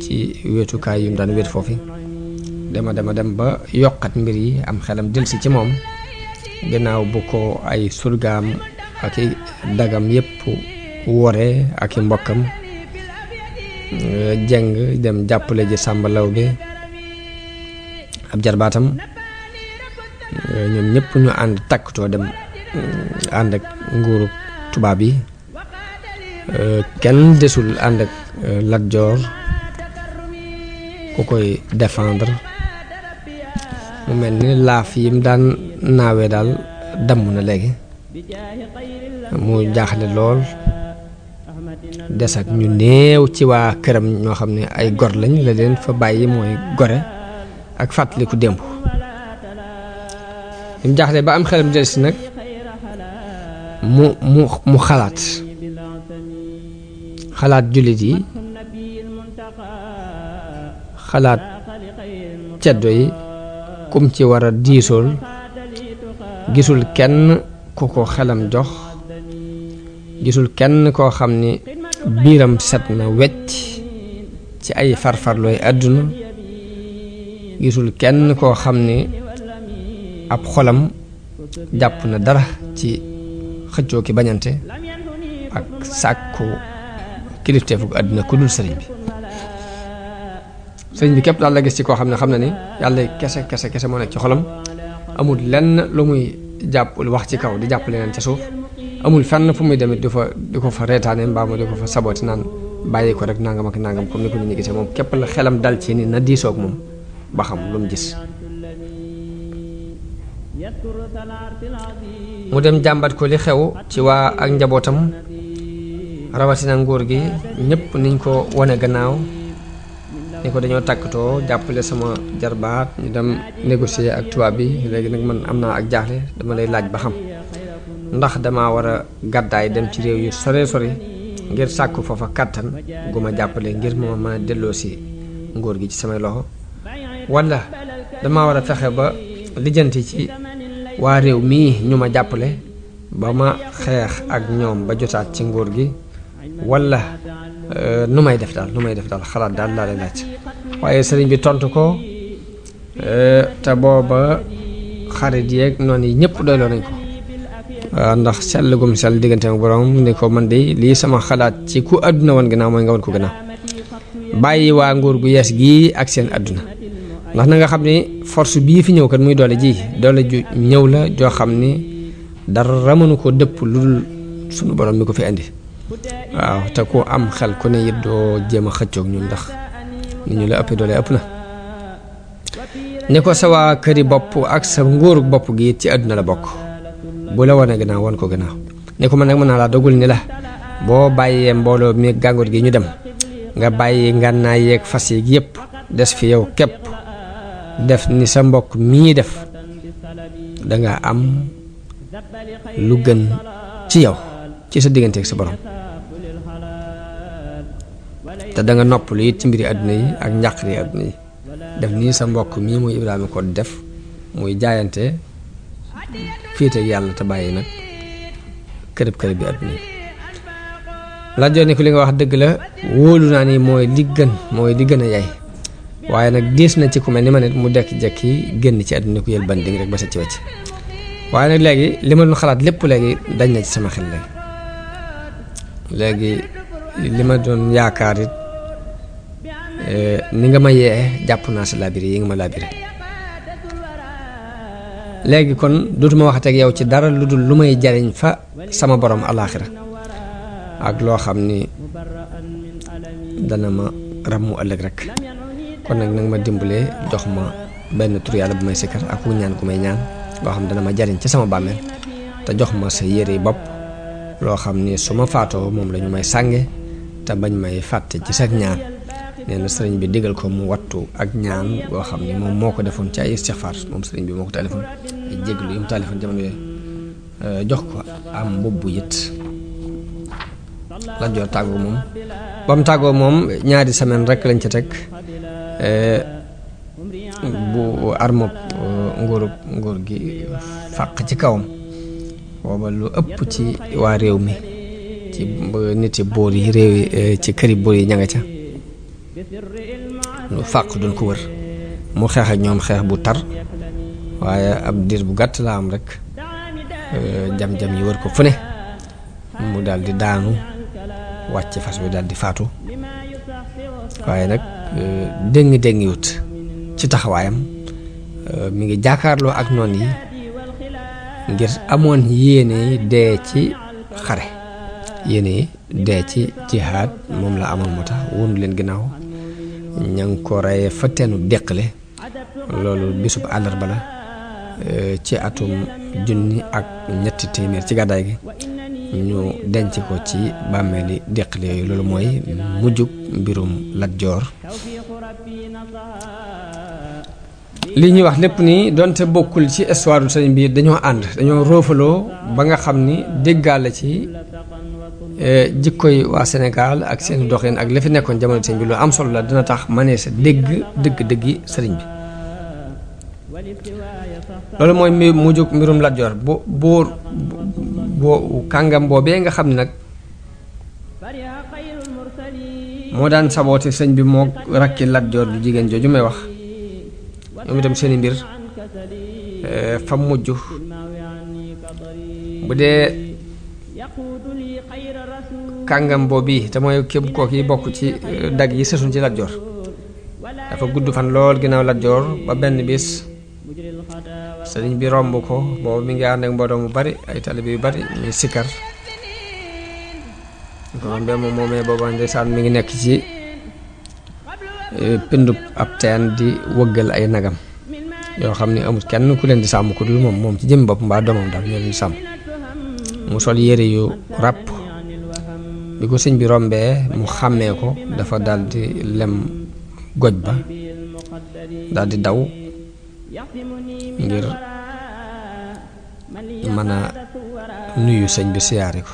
ci wetukaay yu mu daan wét foofu dema dem ba yokkat mbir yi am xelam delsi ci moom gannaaw bu ko ay surgaam ak i dagam yépp wore ak i mbokkam jeng dem jàppale ji Sàmba Lawbe ab jarbaatam ñoom ñëpp ñu ànd takkutoo dem ànd ak nguuru tubaab yi kenn desul ànd ak Lat Joor ku koy défendre mu mel ni laaf yi mu daan naawee daal damm na léegi mu jaaxle lool des ak ñu néew ci waa këram ñoo xam ne ay gor lañ la leen fa bàyyi mooy gore ak fàttaliku démb mu jaaxle ba am xelam delsi nag mu xalaat jullit yi xalaat ceddo yi kum ci war a diisool gisul kenn ku ko xelam jox gisul kenn koo xam ni biiram set na wecc ci ay farfarlooy àdduna gisul kenn koo xam ni ab xolam jàpp na dara ci xëccoo ki bañante ak sàkku kilifteefu àdduna ku dul sëriñ bi képp daal la gis ci koo xam ne ni yàlla kese moo nekk ci xolam amul lenn lu muy jàpp wax ci kaw di jàpp leneen ca suuf amul fenn fu muy demit di ko fa reetaane mbaa ma di ko fa sabooti naan bàyyi ko rek nangam ak nangam comme ni ko nit ñi gisee moom képp la xelam dal ci ni na diisoog moom ba xam lu mu gis mu dem jàmbat ko li xew ci waa ak njabootam rawatina nguur gi ñëpp niñ ko wane gannaaw ni ko dañoo tàkkatoo jàppale sama jarbaat ñu dem négocier ak tubaab bi léegi nag man am naa ak jaaxle dama lay laaj ba xam ndax dama war a gàddaay dem ci réew yu sore ngir sàkku foofa kàttan gu ma jàppale ngir ma mën a delloo si nguur gi ci samay loxo wala dama war a fexe ba lijjanti ci waa réew mii ñu ma jàppale ba ma xeex ak ñoom ba jotaat ci nguur gi wala nu may def daal xalaat daal laa lay laaj waaye sëriñ bi tontu ko te booba xarit yeeg noonu yi ñëpp doyloo nañ ko ndax sell gum sell diggante ak borom ni ko man de lii sama xalaat ci ku àdduna woon gannaaw mooy nga woon ko gannaaw bàyyi waa nguur gu yees gii ak seen àdduna ndax na nga xam ni force bii fi ñëw kat muy doole ju ñëw la joo xam ni dara mënu ko dëpp lu dul sunu borom mi ko fi indi waaw te ku am xel ku ne it doo jéem a xëccoog ñun ndax ni ñu la ëppee doole ëpp na ni ko sa waa këri bopp ak sa nguuru bopp gi it ci àdduna la bokk bu la wane gannaaw wan ko gannaaw ni ko man nag mën naa laa dogul ni la boo bàyyee mbooloo mi gàngoor gi ñu dem nga bàyyi ngànnaay yeeg fas yi yépp des fi yow képp def ni sa mbokk mii def danga am lu gën ci yow ci sa digganteeg sa borom te danga noppalu it ci mbiri àdduna yi ak njàqari àdduna yi def nii sa mbokk mii muy Ibrahima ko def muy jaayante féete ak yàlla te bàyyi nag kërëb bi àdduna yi. Lat Joor ni ko li nga wax dëgg la, wóolu naa ni mooy li gën a yay, waaye nag diis na ci ku mel ni ma nit mu dekki-jekki génn ci àdduna ku yël banding rek ba sa ci wecc. waaye nag léegi li ma doon xalaat lépp léegi dañ na ci sama xel léegi li ma doon yaakaar it ni nga ma yee jàpp naa sa labiré yi nga ma labiré. léegi kon dootuma waxateeg yow ci dara lu dul lu may jariñ fa sama borom alaaxira ak loo xam ni dana ma ràmmu ëllëg rek. kon nag nag ma dimbalee jox ma benn tur yàlla bu may sikkar ak wu ñaan ku may ñaan loo xam dana ma jariñ ci sama bàmmeel, te jox ma sa yére yi bopp loo xam ni su ma faatoo moom la ñu may sànge te bañ may fàtte ci sag ñaan. nee na sëriñ bi digal ko mu wattu ak ñaan boo xam ni moom moo ko defoon ci ay istixfaar, moom sëriñ bi moo ko taalifoon ay jéglu yi mu taalifoon jamono yooyu, jox ko am mbubbu it. Lat Joor tàggoo moom ba mu tàggoo moom ñaari semaine rek lañ ca teg bu armob nguur gi fàq ci kawam. booba lu ëpp ci waa réew mi ci nit yi boor yi réew yi ci këri boor yi ña nga ca lu fàq doon ko wër mu xeex ak ñoom xeex bu tar, waaye ab diir bu gàtt la am rek jam-jam yi wër ko fu ne mu daal di daanu wàcc fas bi daal di faatu. waaye nag déng wut ci taxawaayam, mi ngi jàkkaarloo ak noon yi ngir amoon yéene dee ci xare, yéene dee ci jihaad moom la amoon, moo tax wonu leen ginnaaw. ña ngi ko reyee fa teenu déqale, loolu bisub àllarba la ci atum 1300 ci gàddaay gi. ñu denc ko ci bàmmeeli déqale yooyu. loolu mooy mujjug mbirum Lat Joor. li ñuy wax lépp nii donte bokkul ci histoire du sëriñ bi dañoo ànd, dañoo roofaloo ba nga xam ni déggaale ci jikkoy waa Sénégal ak seen doxin ak li fi nekkoon jamono sëriñ bi lu am solo la, dina tax mënee sa dëgg-dëggi sëriñ bi. loolu mooy mujjug mbirum Lat Joor. boo kàngam boobee nga xam ne nag moo daan saboote sëñ bi moo rakki Lat Joor ju jigéen jooju may wax, ñoom itam seeni mbir fa mujj bu dee kàngam boobu te mooy képp kooku yi bokk ci dag yi sësuñ ci Lat Joor dafa gudd fan lool ginnaaw Lat Joor ba benn bis sëriñ bi romb ko boobu mi ngi ànd ak mbooloo mu bari ay taalibe yu bari ñuy sikkar ko rombee moom moomee booba ndeysaan mi ngi nekk ci pindub ab teen di wëggal ay nagam yoo xam ne amul kenn ku leen di sàmm ku dul moom ci jëmmi bopp mbaa doomam daal ñoo leen di sàmm. mu sol yére yu ràpp, bi ko sëñ bi rombee mu xàmmee ko dafa daal di lem goj ba daal di daw ngir mën a nuyu sëñ bi siyaare ko,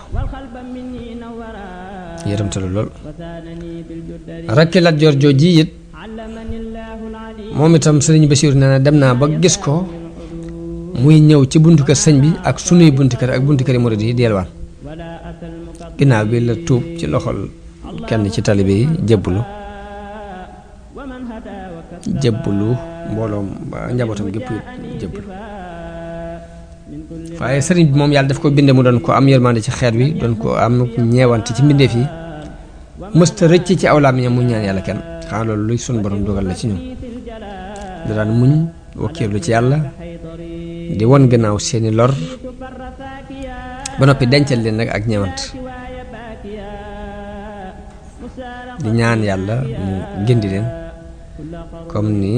yërëmtalu lool. rakki Lat Joor jooji it moom itam sëriñ Basiiru nee na dem naa ba gis ko muy ñëw ci buntu kër sëñ bi ak sunuy buntu kër ak buntu kër yi murid yi delluwaan. ginnaaw bi la tuub ci loxol kenn ci talibe yi jébbalu mbooloom njabootam gépp jébbalu. waaye sëriñ bi moom yàlla daf ko binde mu doon ko am yërmande ci xeet wi, doon ko am ñeewante ci mbindeef yi, mësta rëcc ci aw làmmiñam mu ñaan yàlla kenn. xanaa loolu luy sunu borom dogal la ci ñun. da daan muñ wakkiirlu ci yàlla di won gannaaw seeni lor ba noppi dencal leen nag ak ñeewant, di ñaan yàlla mu gindi leen comme ni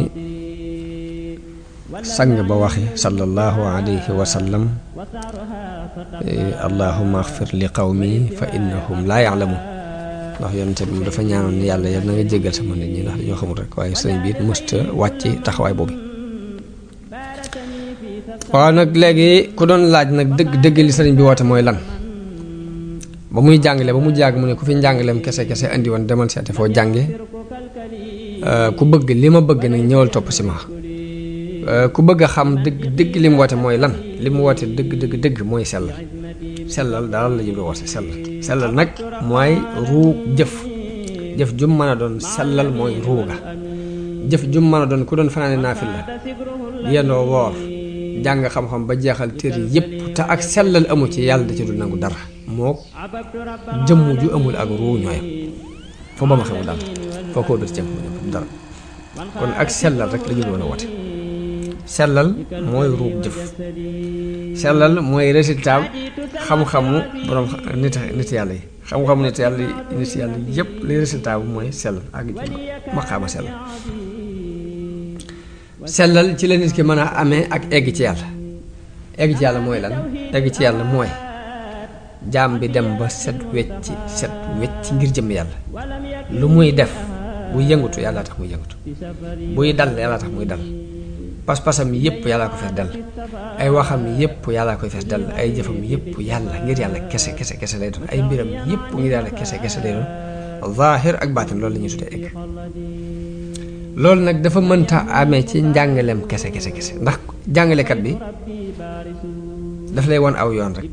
sang ba waxe sallallahu alayhi wa sallam, allahumma axfir li qawmi fa innahum laa ya'lamun. ndax yonente bi dafa ñaanoon ni yàlla na nga jéggal sama nit ñi ndax dañoo xamul rek, waaye sëriñ bi it mësta wàcc taxawaay boobu. waaw nag léegi ku doon laaj nag dëgg li sëriñ bi woote mooy lan, ba muy jàngale ba mu jàgg mu ne ku fi njàngaleem kese andi woon demal seete foo jànge ku bëgg li ma bëgg nag ñëwal topp si ma ku bëgg a xam dëgg li mu woote mooy lan li mu woote dëgg mooy sellal daal la jublu woote sellal nag mooy ruug jëf jum mën a doon sellal mooy ruuga jëf jum mën a doon ku doon fanaane naafil la yendoo woor jàng xam-xam ba jeexal téere yépp te ak sellal amu ci yàlla da ci du nangu dara moo jëmm ju amul ak ruu ñooyam foo ba ma xamul daal foo koo dut jëm dara kon ak sellal rek la jublu a woote sellal mooy ruug jëf sellal mooy résultat xam-xamu borom nit yàlla yi xam-xamu nit yàlla yépp li résultat bu mooy sellal ak ci maqaama sellal ci la nit ki mën a amee ak egg ci yàlla mooy lan egg ci yàlla mooy jaam bi dem ba set wecc ngir jëm yàlla lu muy def buy yëngutu yàlla tax muy yëngutu buy dal yàlla tax muy dal pas-pasam yépp yàlla ko fees dell ay waxam yépp yàlla koy fees dell ay jëfam yépp yàlla ngir yàlla kese lay doon ay mbiram yépp ngir yàlla kese lay doon zaahir ak baatin loolu la ñuy tuddee egg loolu nag dafa mënta amee ci njàngaleem kese ndax jàngalekat bi daf lay won aw yoon rek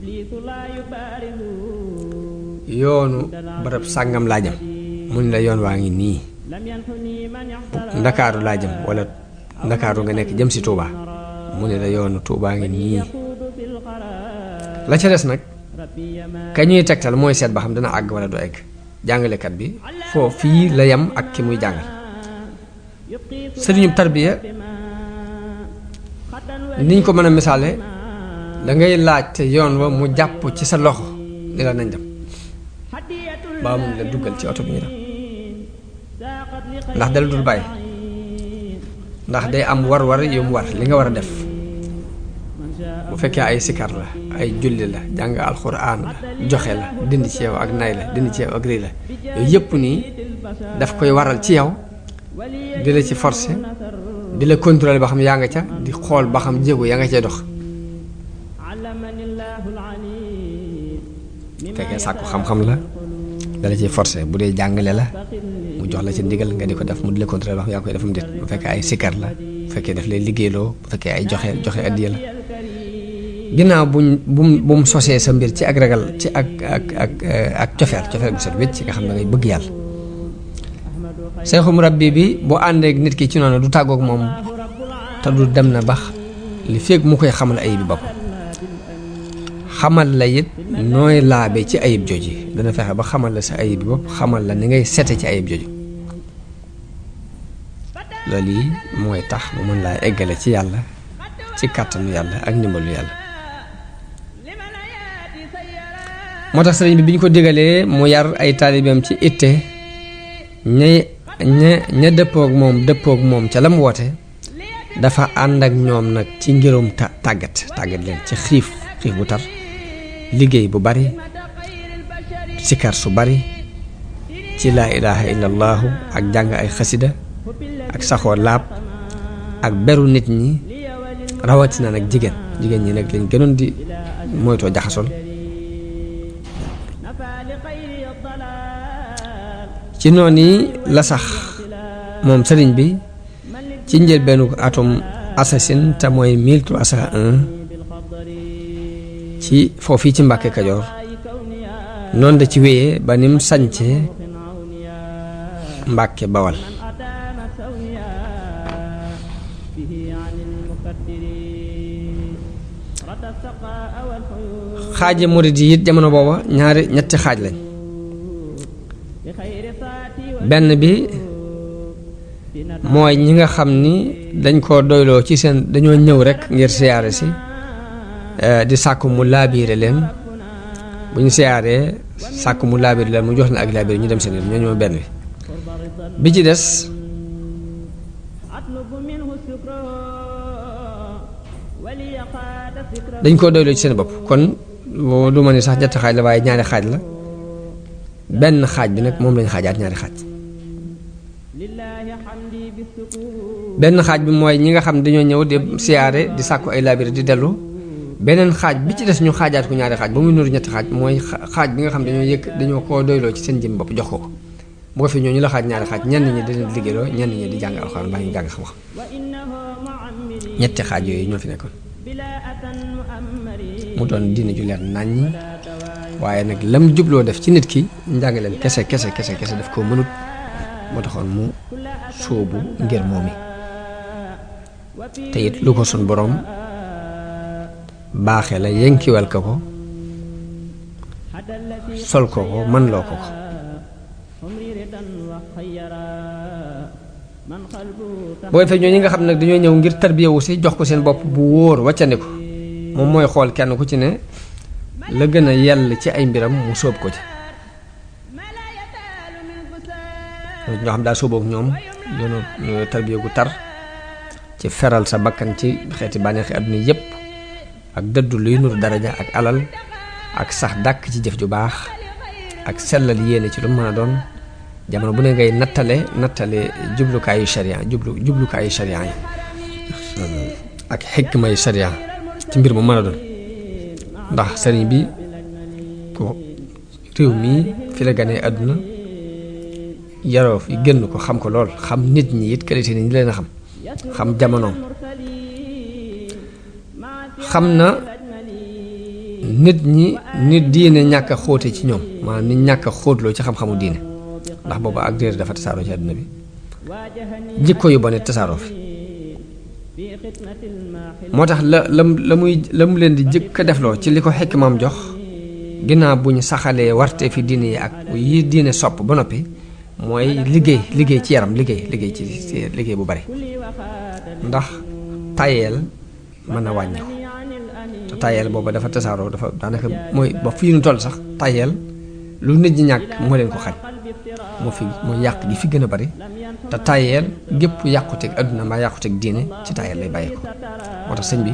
yoonu barab sàngam laa jëm mun la yoon waa ngi nii ndakaaru laa jëm wala ndakaaru nga nekk jëm si Touba mu ne la yoonu Touba ngi nii la ca des nag ka ñuy tegtal mooy seet ba xam dana àgg wala du egg jàngalekat bi foo fii la yem ak ki muy jàngal sëriñu tarbiya niñ ko mën a misaale da ngay laaj te yoon wa mu jàpp ci sa loxo ni la nañ dem baa mun la duggal ci oto bi ñu dem ndax dala dul bàyyi ndax day am war yu mu war li nga war a def bu fekkee ay sikar la ay julli la jàng alxuraan la joxe la dindi ci yow ak nay la dindi ci yow ak rëy la yooyu yëpp nii daf koy waral ci yow di la ci forcer di la contrôler ba xam yaa nga ca di xool ba xam jéego yaa nga cay dox fekkee sàkku xam-xam la dala ciy forcer bu dee jàngale la mu jox la ci ndigal nga di ko def mu di la contrôler ba xam yaa koy defam déet bu fekkee ay sikkar la bu fekkee daf lay liggéeyloo bu fekkee ay joxe addiya la ginnaaw bu mu sosee sa mbir ci ak ragal ci ak cofeel bu set wécc nga xam ne ngay bëgg yàlla seexu murabbi bi bu àndeek nit ki ci noonu du tàggook moom te du dem na bax li fekk mu koy xamal ayib bi bopp xamal la it nooy laabe ci ayib jooji dana fexe ba xamal la sa ayib bi bopp xamal la ni ngay sete ci ayib jooji loolu yi mooy tax mu mën laa eggale ci yàlla ci kàttanu yàlla ak ndimbalu yàlla moo tax sëriñ bi ñu ko digalee mu yar ay taalibeem ci itte ña dëppook moom ca la mu woote dafa ànd ak ñoom nag ci ngirum tàggat leen ci xiif bu tar liggéey bu bari sikar su bari ci laa ilaha illallahu ak jàng ay xasida ak saxoo laab ak beru nit ñi rawatina nag jigéen ñi nag lañ gënoon di moytoo jaxasol ci noonu la sax moom sëriñ bi ci njëlbeenu atum assasine te mooy 1301 ci foofii ci Mbàkke Kajoor noonu da ci wéyee ba nim sañcee Mbàkke Bawal xaaji murid yi it jamono booba ñetti xaaj lañ benn bi mooy ñi nga xam ni dañ ko doyloo ci seen dañoo ñëw rekk ngir siyaare si di sàkku mu laabiire leen bu ñu siyaaree sàkku mu laabiire leen mu jox leen ak laabiire ñu dem seen yoon ñoo ñëw benn bi ci des dañ ko doyloo ci seen bopp kon du ma ni sax ñetti xaaj la waaye ñaari xaaj la benn xaaj bi nag moom lañ xaajaat ñaari xaaj benn xaaj bi mooy ñi nga xam ne dañoo ñëw di siyaare di sàkku ay laabire di dellu beneen xaaj bi ci des ñu xaajaat ko ñaari xaaj ba muy nuru ñetti xaaj mooy xaaj bi nga xam dañoo koo doyloo ci seen jëm bopp jox ko bu ko fi ñooñu la xaaj ñaari xaaj ñenn ñi di leen liggéeyloo ñenn ñi di jàng alxuraan baa ñu jàng xam-xam ñetti xaaj yooyu ñoo fi nekkoon mu doon diine ju leer naññ waaye nag lam jubloo def ci nit ki njàngaleen kese daf koo mënut moo taxoon mu sóobu ngir moom mi te it lu ko sun boroom baaxee la yenkiwal ko sol ko man loo ko boo defee ñoo ñi nga xam nag dañoo ñëw ngir tarbiyewu si jox ko seen bopp bu wóor wàccandi ko moom mooy xool kenn ku ci ne la gën a yell ci ay mbiram mu sóob ko ci ñoo xam daa sóobook ñoom yoonu tarbiye gu tar ci feral sa bakkan ci xeeti bànneexi àdduna yépp ak dëddu luy nuru daraja ak alal ak sax dàkk ci jëf ju baax ak sellal yéene ci lu mën a doon jamono bu ne ngay nattale jublukaayu sharia jublukaayu sharia yi ak xikmay sharia ci mbir mu mën a doon ndax sëriñ bi ko réew mii fi la ganee àdduna yaroo fi génn ko xam ko lool xam nit ñi it qualité ni ñu leen a xam jamonoom xam na nit ñi nit diine ñàkk a xóote ci ñoom maanaam nit ñàkk a xóotloo ci xam-xamu diine ndax boobu ak réer dafa tasaaroo ci àdduna bi jikko yu bon it tasaaroo fi moo tax la mu leen di jëkk a defloo ci li ko xikmaam jox ginnaaw bu ñu saxalee warte fi diine yi ak yi diine sopp ba noppi mooy liggéey ci yaram liggéey ci liggéey bu bari ndax tayeel mën a wàññiku te tayeel booba dafa tasaaroo dafa daanaka mooy ba fii nu toll sax tayeel lu nit ñi ñàkk moo leen ko xañ moo yàq gi fi gën a bari te tayeel gépp yàquteeg adduna mbaa yàquteeg diine ci tayeel lay bàyyi ko moo tax sëñ bi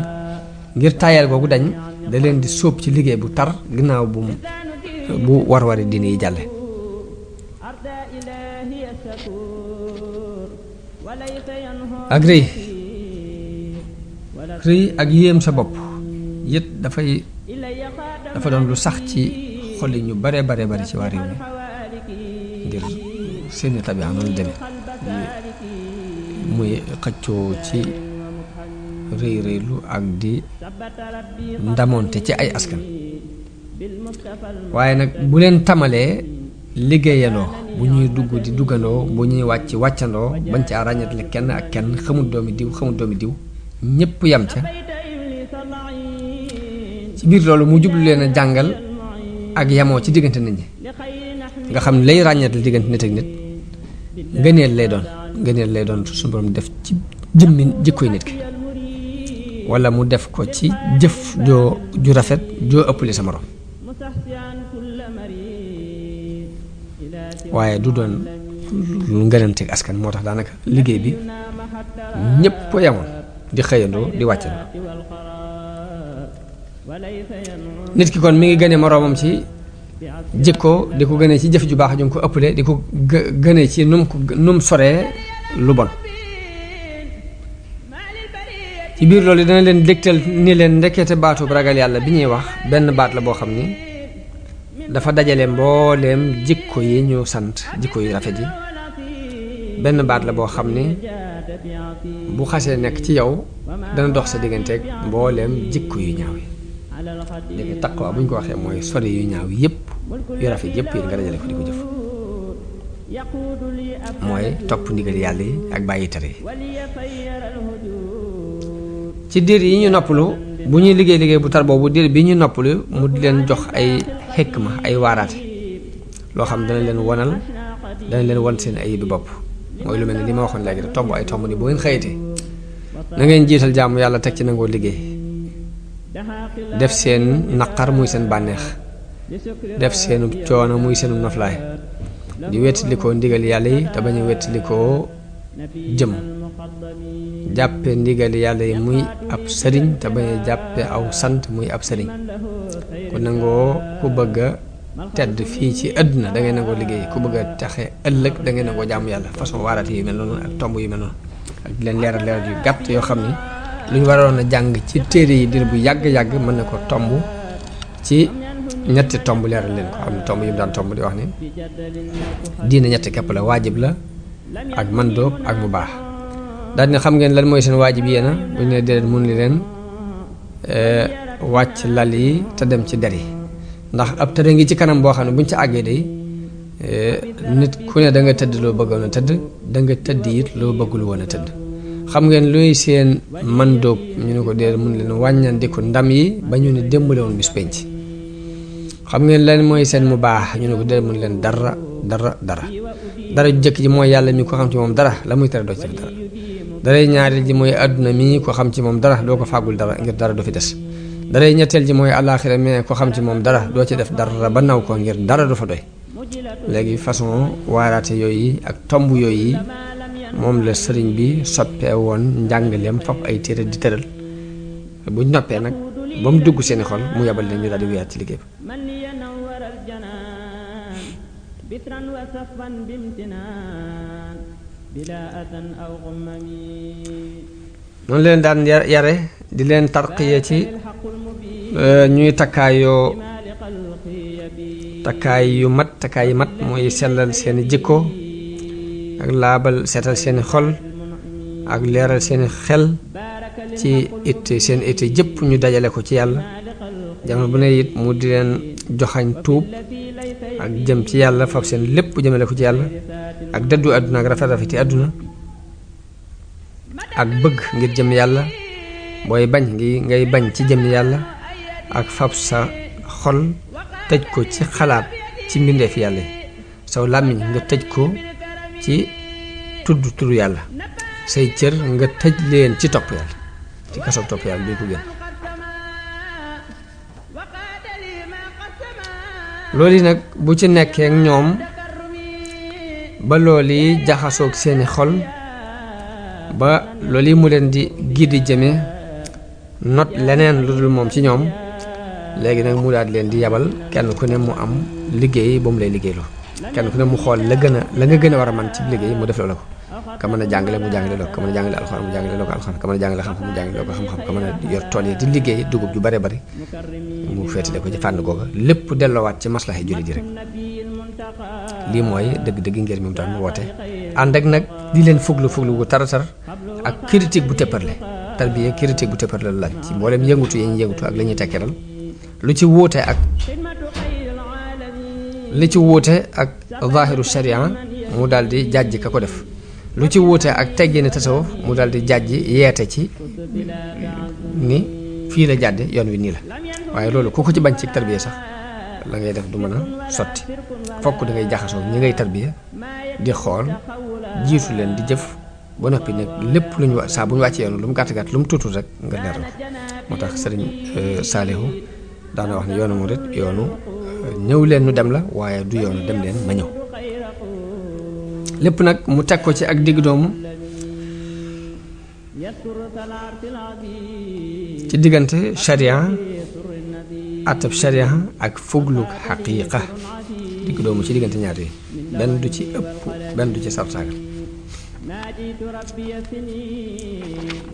ngir tayeel googu dañ da leen di sóob ci liggéey bu tar ginnaaw bu war-wari diine yi jàlle ak rëy ak yéem sa bopp it dafa doon lu sax ci xol yi ñu bare ci waa réew mi ngir seeni tabia noonu demee muy xëccoo ci rëylu ak di ndamoonte ci ay askan waaye nag bu leen tamalee liggéeyandoo bu ñuy dugg di duggandoo bu ñuy wàccandoo bañ caa ràññatle kenn ak kenn xamul doomi diw ñépp yam ca ci biir loolu mu jublu leen a jàngal ak yamoo ci diggante nit ñi nga xam lay ràññatle diggante nit ak nit ngëneel lay doon suñu borom def ci jëmmi jikkoy nit ki wala mu def ko ci jëf ju rafet joo ëppale sa morom waaye du doon lu ngënanteeg askan moo tax daanaka liggéey bi ñépp yamoon di xëyandoo di wàccandoo nit ki kon mi ngi gëne moroomam ci jikko di ko gënee ci jëf ju baax ju ko ëppale di ko gënee ci num soree lu bon ci biir loolu dana leen dégtal ni leen ndekete baatu ragal yàlla bi ñuy wax benn baat la boo xam ni dafa dajale mbooleem jikko yi ñu sant jikko yu rafet yi benn baat la boo xam ni bu xasee nekk ci yow dana dox sa digganteeg mbooleem jikko yu ñaaw yi léegi taqwa bu ñu ko waxee mooy sori yu ñaaw yépp yu rafet yépp yi nga dajale ko di ko jëf mooy topp ndigal yàlla yi ak bàyyi tere yi ci diir yi ñu noppalu bu ñuy liggéey bu tar boobu diir bi ñu noppalu mu di leen jox ay xikma ay waaraate loo xam dana leen won seen ay bi bopp mooy lu mel ne li ma waxoon léegi rek tomb ay tomb ni bu ngeen xëyatee na ngeen jiital jaamu yàlla teg ci nangoo liggéey def seen naqar muy seen bànneex def seenu coono muy seenu noflaay di wettalikoo ndigal yàlla yi te bañ a wettalikoo jëm jàppe ndigal yàlla yi muy ab sëriñ te bañ a jàppe aw sant muy ab sëriñ ku nangoo ku bëgg a tedd fii ci àdduna da ngay nangoo liggéey ku bëgg a taxe ëllëg da ngay nangoo jaamu yàlla façon waaraat yu mel noonu ak tomb yu mel noonu ak di leen leeral yu gàtt yoo xam ni lu ñu waroon a jàng ci téere yi dir bu yàgg-yàgg mën na ko tomb ci ñetti tomb leeral leen ko am na tomb yu mu daan tomb di wax ni diine ñetti képp la waajib la ak mandóob ak mu baax daal ne xam ngeen lan mooy seen waajib yéena bu ñu ne déedéet mun li leen wàcc lal yi te dem ci der yi ndax ab tëre ngi ci kanam boo xam ne buñ ci àggee day nit ku ne da nga tëdd loo bëggoon a tëdd da nga tëdd it loo bëggul woon a tëdd xam ngeen luy seen mandóob ñu ne ko déedéet mun leen wàññandiku ndam yi ba ñu ne démbale woon bis penc xam ngeen lan mooy seen mu baax ñu ne ko déedéet mun leen dara ju jëkk ji mooy yàlla mi ko xam ci moom dara la muy tere doo ci def dara daray ñaareel ji mooy àdduna mi ko xam ci moom dara doo ko fàggul dara ngir dara du fi des daray ñetteel ji mooy àllaaxira mais ko xam ci moom dara doo ci def dara ba naw ko ngir dara du fa doy léegi façon waaraate yooyu ak tomb yooyu moom la sëriñ bi soppee woon njàngaleem fop ay téere di tëral bu noppee nag ba mu dugg seeni xol mu yabal leen ñu daal di wéyaat ci liggéey noonu leen daan yare di leen tarqiye ci ñuy takkaay yu mat mooy sellal seeni jikko ak laabal seetal seeni xol ak leeral seeni xel ci seen itte jëpp ñu dajale ko ci yàlla jamono bu ne it mu di leen joxañ tuub ak jëm ci yàlla fab seen lépp jëmale ko ci yàlla ak dëddu àdduna ak rafeti àdduna ak bëgg ngir jëm yàlla booy bañ ngay bañ ci jëm yàlla ak fab sa xol tëj ko ci xalaat ci mbindeef yàlla yi saw làmmiñ nga tëj ko ci tudd turu yàlla say cër nga tëj leen ci topp yàlla ci kasoog topp yàlla bi ko gën loolu yi nag bu ci nekkee ak ñoom ba loolu yi jaxasoog seeni xol ba loolu yi mu leen di giddi jëme not leneen lu dul moom ci ñoom léegi nag mu daal leen di yabal kenn ku ne mu am liggéey ba mu lay liggéeyloo kenn ku ne mu xool la nga gën a war a man ci liggéey mu def loola ko ka mën a jàngale mu jàngale loo ko ka mën a jàngale alxuraan mu jàngale loo ko alxuraan ka mën a jàngale xam-xam mu jàngale loo ko xam-xam ka mën a yor tool yi di liggéey dugub ju bare bari mu féetale ko ci fànn googa lépp delloowaat ci maslaxa julli ji rek lii mooy dëgg-dëgg ngir mi mu tax mu woote ànd ak nag di leen fuglu gu taratar ak critique bu tëpparle tarbiya critique bu tëpparle la laaj ci mboolem yëngutu yi ñu yëngutu ak la ñuy tekkeral lu ci wuute ak zahiru sharia mu daal di jàjj ka ko def lu ci wuute ak teggini tasawuf mu daal di jàjj yeete ci ni fii la jàdde yoon wi nii la waaye loolu ku ko ci bañ ci tarbiya sax la ngay def du mën a sotti fokk da ngay jaxasoo ñi ngay tarbiya di xool jiitu leen di jëf ba noppi nag lépp lu ñu saa bu ñu wàccee yoonu lu mu gàtt gàtt lu mu tuutul rek nga leeral ko moo tax sëriñ Saalihu daana wax ne yoonu murit yoonu ñëw leen nu dem la waaye du yoonu dem leen ma ñëw lépp nag mu teg ko ci ak digg doomu ci diggante sharia atab sharia ak fugluk xaqiiqa digg doomu ci diggante ñaar yi benn du ci ëpp benn du ci sartaagal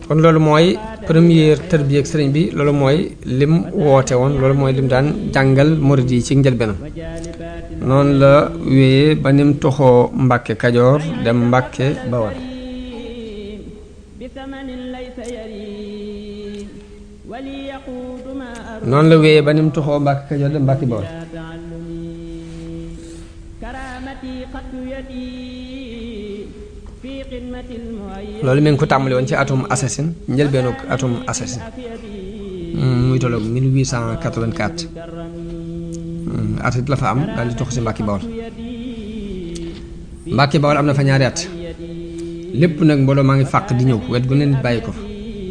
kon loolu mooy première tarbiya ak sëriñ bi loolu mooy lim woote woon loolu mooy lim daan jàngal murid yi ci njëlbeenam noonu la wéyee ba nim toxoo Mbàkke Kajoor dem Mbàkke Bawol noonu la wéyee ba nim toxoo Mbàkke Kajoor dem Mbàkke Bawol loolu mi ngi ko tàmbali woon ci atum assasine njëlbeenu atum assasine muy tolloog 1884 at it la fa am daal di tox si Mbàkke Bawol Mbàkke Bawol am na fa ñaari at lépp nag mbooloo maa ngi fàq di ñëw wet gu ne nit bàyyi ko fa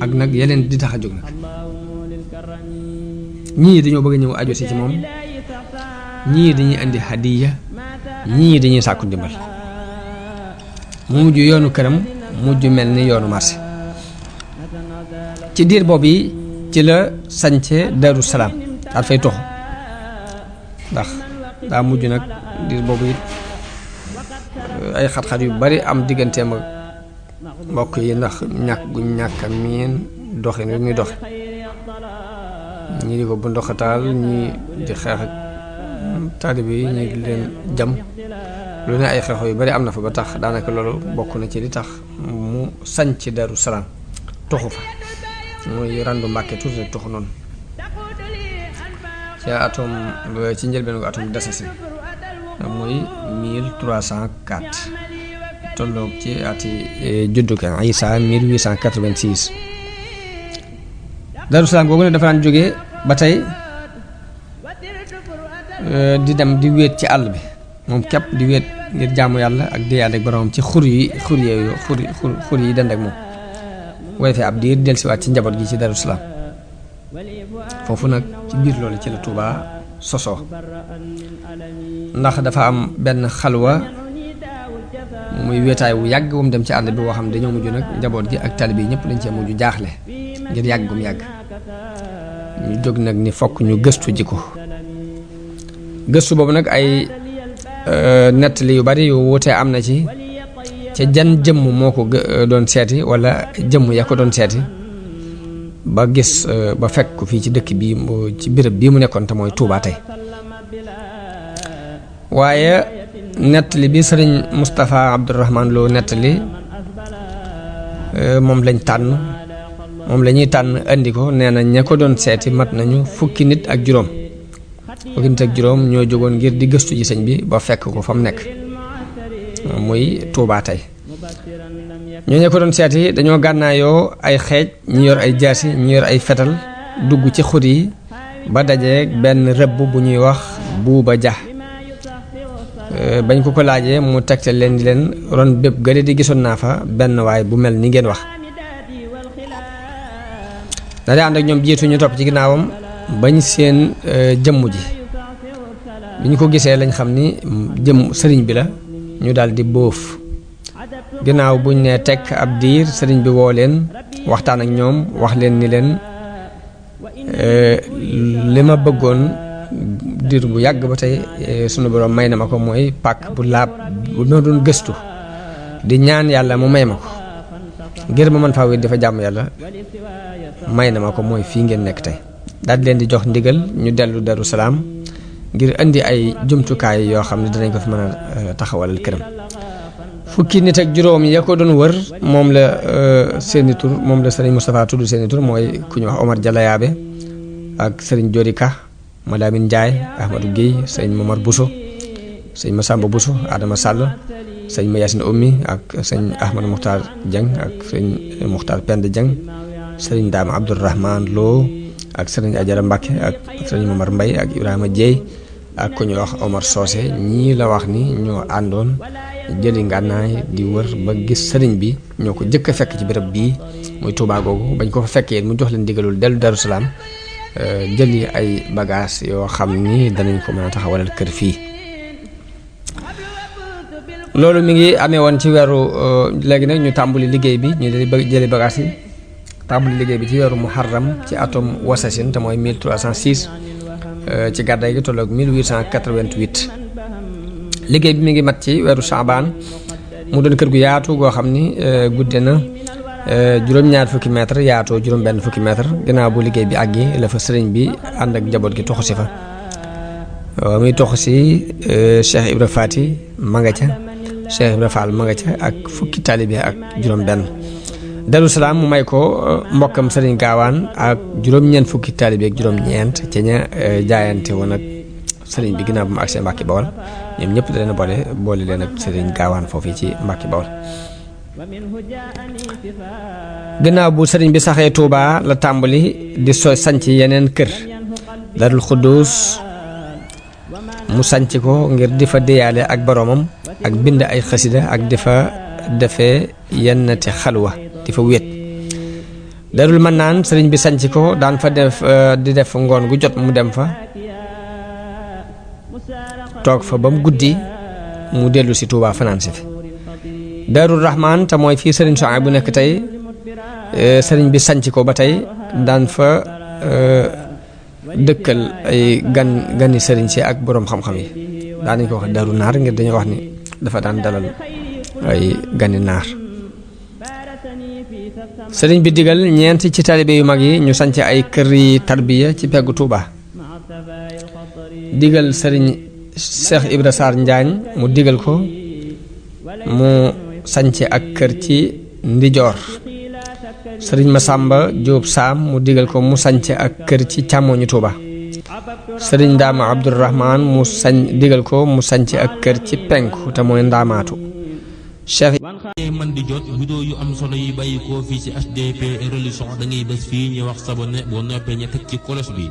ak nag yeneen di tax a jóg nag ñii dañoo bëgg a ñëw aju si ci moom ñii dañuy indi hadiya ñii dañuy sàkku ndimbal mu mujj yoonu këram mujj mel ni yoonu marché ci diir boobu yi ci la sañce Daaru Salaam daal fay toxu ndax daa mujj nag diir boobu it ay xat-xat yu bari am digganteem ak mbokk yi ndax ñàkk gu ñàkk a miin doxin wi muy doxe ñii di ko bu ndoxataal ñii di xeex ak taalibe yi ñu ngi leen jam lu ne ay xeexoo yu bari am na fa ba tax daanaka loolu bokk na ci li tax mu sanc Daaru Salaam toxu fa muy randu Mbàkke tuuti rek toxu noonu ci njëlbeen gu atum Dasasin muy 1304 tolloog ci ati juddu ka Isa 1886. Daaru Salaam googu ne dafa daan jógee ba tey di dem di wéet ci àll bi moom képp di wéet ngir jaamu yàlla ak di yàlla ak boromam ci xur yi dend ak moom bu defee ab diir dellusiwaat ci njaboot gi ci Daaru Salaam foofu nag ci biir loolu ci la Touba sosoo ndax dafa am benn xalwa muy wéetaay wu yàgg wu mu dem ci àll bi woo xam ne dañoo mujj nag njaboot gi ak taalibe yi ñëpp dañ cee mujj jaaxle ngir yàgg gum yàgg ñu jóg nag ni fokk ñu gëstu ji ko gëstu boobu nag ay nettali yu bari yu wuute am na ci ca jan jëmm moo ko doon seeti wala jëmm ya ko doon seeti ba gis ba fekk ko fii ci dëkk bi ci béréb bii mu nekkoon te mooy Touba tey waaye nettali bi sëriñ Moustapha Abdourahman Lo nettali moom lañ tànn moom la ñuy tànn andi ko nee na ña ko doon seeti mat nañu fukki nit ak juróom ñoo jógoon ngir di gëstu ji sëñ bi ba fekk ko fa mu nekk muy Touba tey ñoo ña ko doon seeti dañoo gànnaayoo ay xeej ñi yor ay jaasi ñi yor ay fetal dugg ci xur yi ba dajeeg benn rëbb bu ñuy wax Buuba Ja bañ ko laajee mu tegtal leen di leen ron bépp gële di gisoon naa fa benn waay bu mel ni ngeen wax daal di ànd ak ñoom jiitu ñu topp ci ginnaawam bañ seen jëmm ji bi ñu ko gisee lañ xam ni jëmm sëriñ bi la ñu daal di bóof ginnaaw buñ ne tekk ab diir sëriñ bi woo leen waxtaan ak ñoom wax leen ni leen li ma bëggoon diir bu yàgg ba tey sunu borom may na ma ko mooy pàkk bu laab bu ma doon gëstu di ñaan yàlla mu may ma ko ngir ma mën faa wéet dafa jàmm yàlla may na ma ko mooy fii ngeen nekk tey daal di leen di jox ndigal ñu dellu Daaru Salaam ngir indi ay jumtukaay yoo xam ne danañ ko fi mën a taxawalal këram fukki nit ak juróom ya ko doon wër moom la seeni tur moom la sëriñ Moustapha tudd seeni tur mooy ku ñu wax Omar Jalayaabe ak sëriñ Jorika Madamine Ndiaye Ahmadou Guèye sëñ Momar Bousso sëñ Massamba Bousso Adama Sall sëñ Mayacine Oumy ak sëñ Ahmadou Mokhtar Dieng ak sëñ Mokhtar Pend Dieng sëriñ Dame Abdourahman Lo ak sëriñ Ajara Mbacke ak sëriñ Momar Mbaye ak Ibrahima Dieye ak ku ñu wax Omar Socé ñii la wax ni ñoo àndoon jëli ngànnaay di wër ba gis sëriñ bi ñoo ko jëkk a fekk ci béréb bii muy Touba googu bañ ko fa fekkee mu jox leen digalul dellu Darou Salaam jëli ay bagages yoo xam ni danañ ko mën a taxawalal kër fii loolu mi ngi amee woon ci weeru léegi nag ñu tàmbali liggéey bi ñu jëli bagages yi tàmbali liggéey bi ci weeru Muharram ci atum Wasasin te mooy 1306 ci gàddaay gi tolloog 1888 liggéey bi mi ngi mat ci weeru Saabaan mu doon kër gu yaatu goo xam ni gudde na juróom-ñaar fukki mètre yaatoo juróom-benn fukki mètre ginnaaw bu liggéey bi àggee la fa sëriñ bi ànd ak njaboot gi toxu si fa muy toxu si Cheikh Ibra Fati ma nga ca Cheikh Ibra Fall ma nga ca ak fukki taalibe ak juróom-benn Darou Salaam mu may ko mbokkam sëriñ Gaawaan ak juróom-ñeent fukki taalibe ak juróom-ñeent ca ña jaayante woon ak sëriñ bi ginnaaw bu mu agsee Mbàkke Bawol ñoom ñëpp da leen a boole leen ak sëriñ Gaawaan foofu ci Mbàkke Bawol ginnaaw bu sëriñ bi saxee Touba la tàmbali di sanc yeneen kër Darul Xuddus mu sanc ko ngir di fa déyaale ak boroomam ak bind ay xasida ak di fa defee yennati xalwa di fa wéet Darul Mannaan sëriñ bi sanc ko daan fa def di def ngoon gu jot mu dem fa toog fa ba mu guddi mu dellu si Touba fanaan si fi Daarul Rahman te mooy fii sëriñ Sohaybu bu nekk tey sëriñ bi sanc ko ba tey daan fa dëkkal ay gani sëriñ si ak boroom xam-xam yi daan nañ ko wax Daaru Naar ngir dañoo wax ni dafa daan dalal ay gani naar sëriñ bi digal ñeent ci taalibe yu mag yi ñu sanc ay kër yi tarbiya ci peggu Touba digal sëriñ Cheikh Ibra Sarr Njaañ mu digal ko mu sance ak kër ci ndijoor sëriñ Masamba Jóob Saam mu digal ko mu sance ak kër ci càmmoñu Tuuba sëriñ Ndaama Abdourahman mu digal ko mu sance ak kër ci penku te mooy ndaamaatu Cheikh man di jot vidéo yu am solo yi bàyyi ko fii ci HDP religion da ngay bés fii ñu wax sabonné boo noppee ñu teg ci kolos bi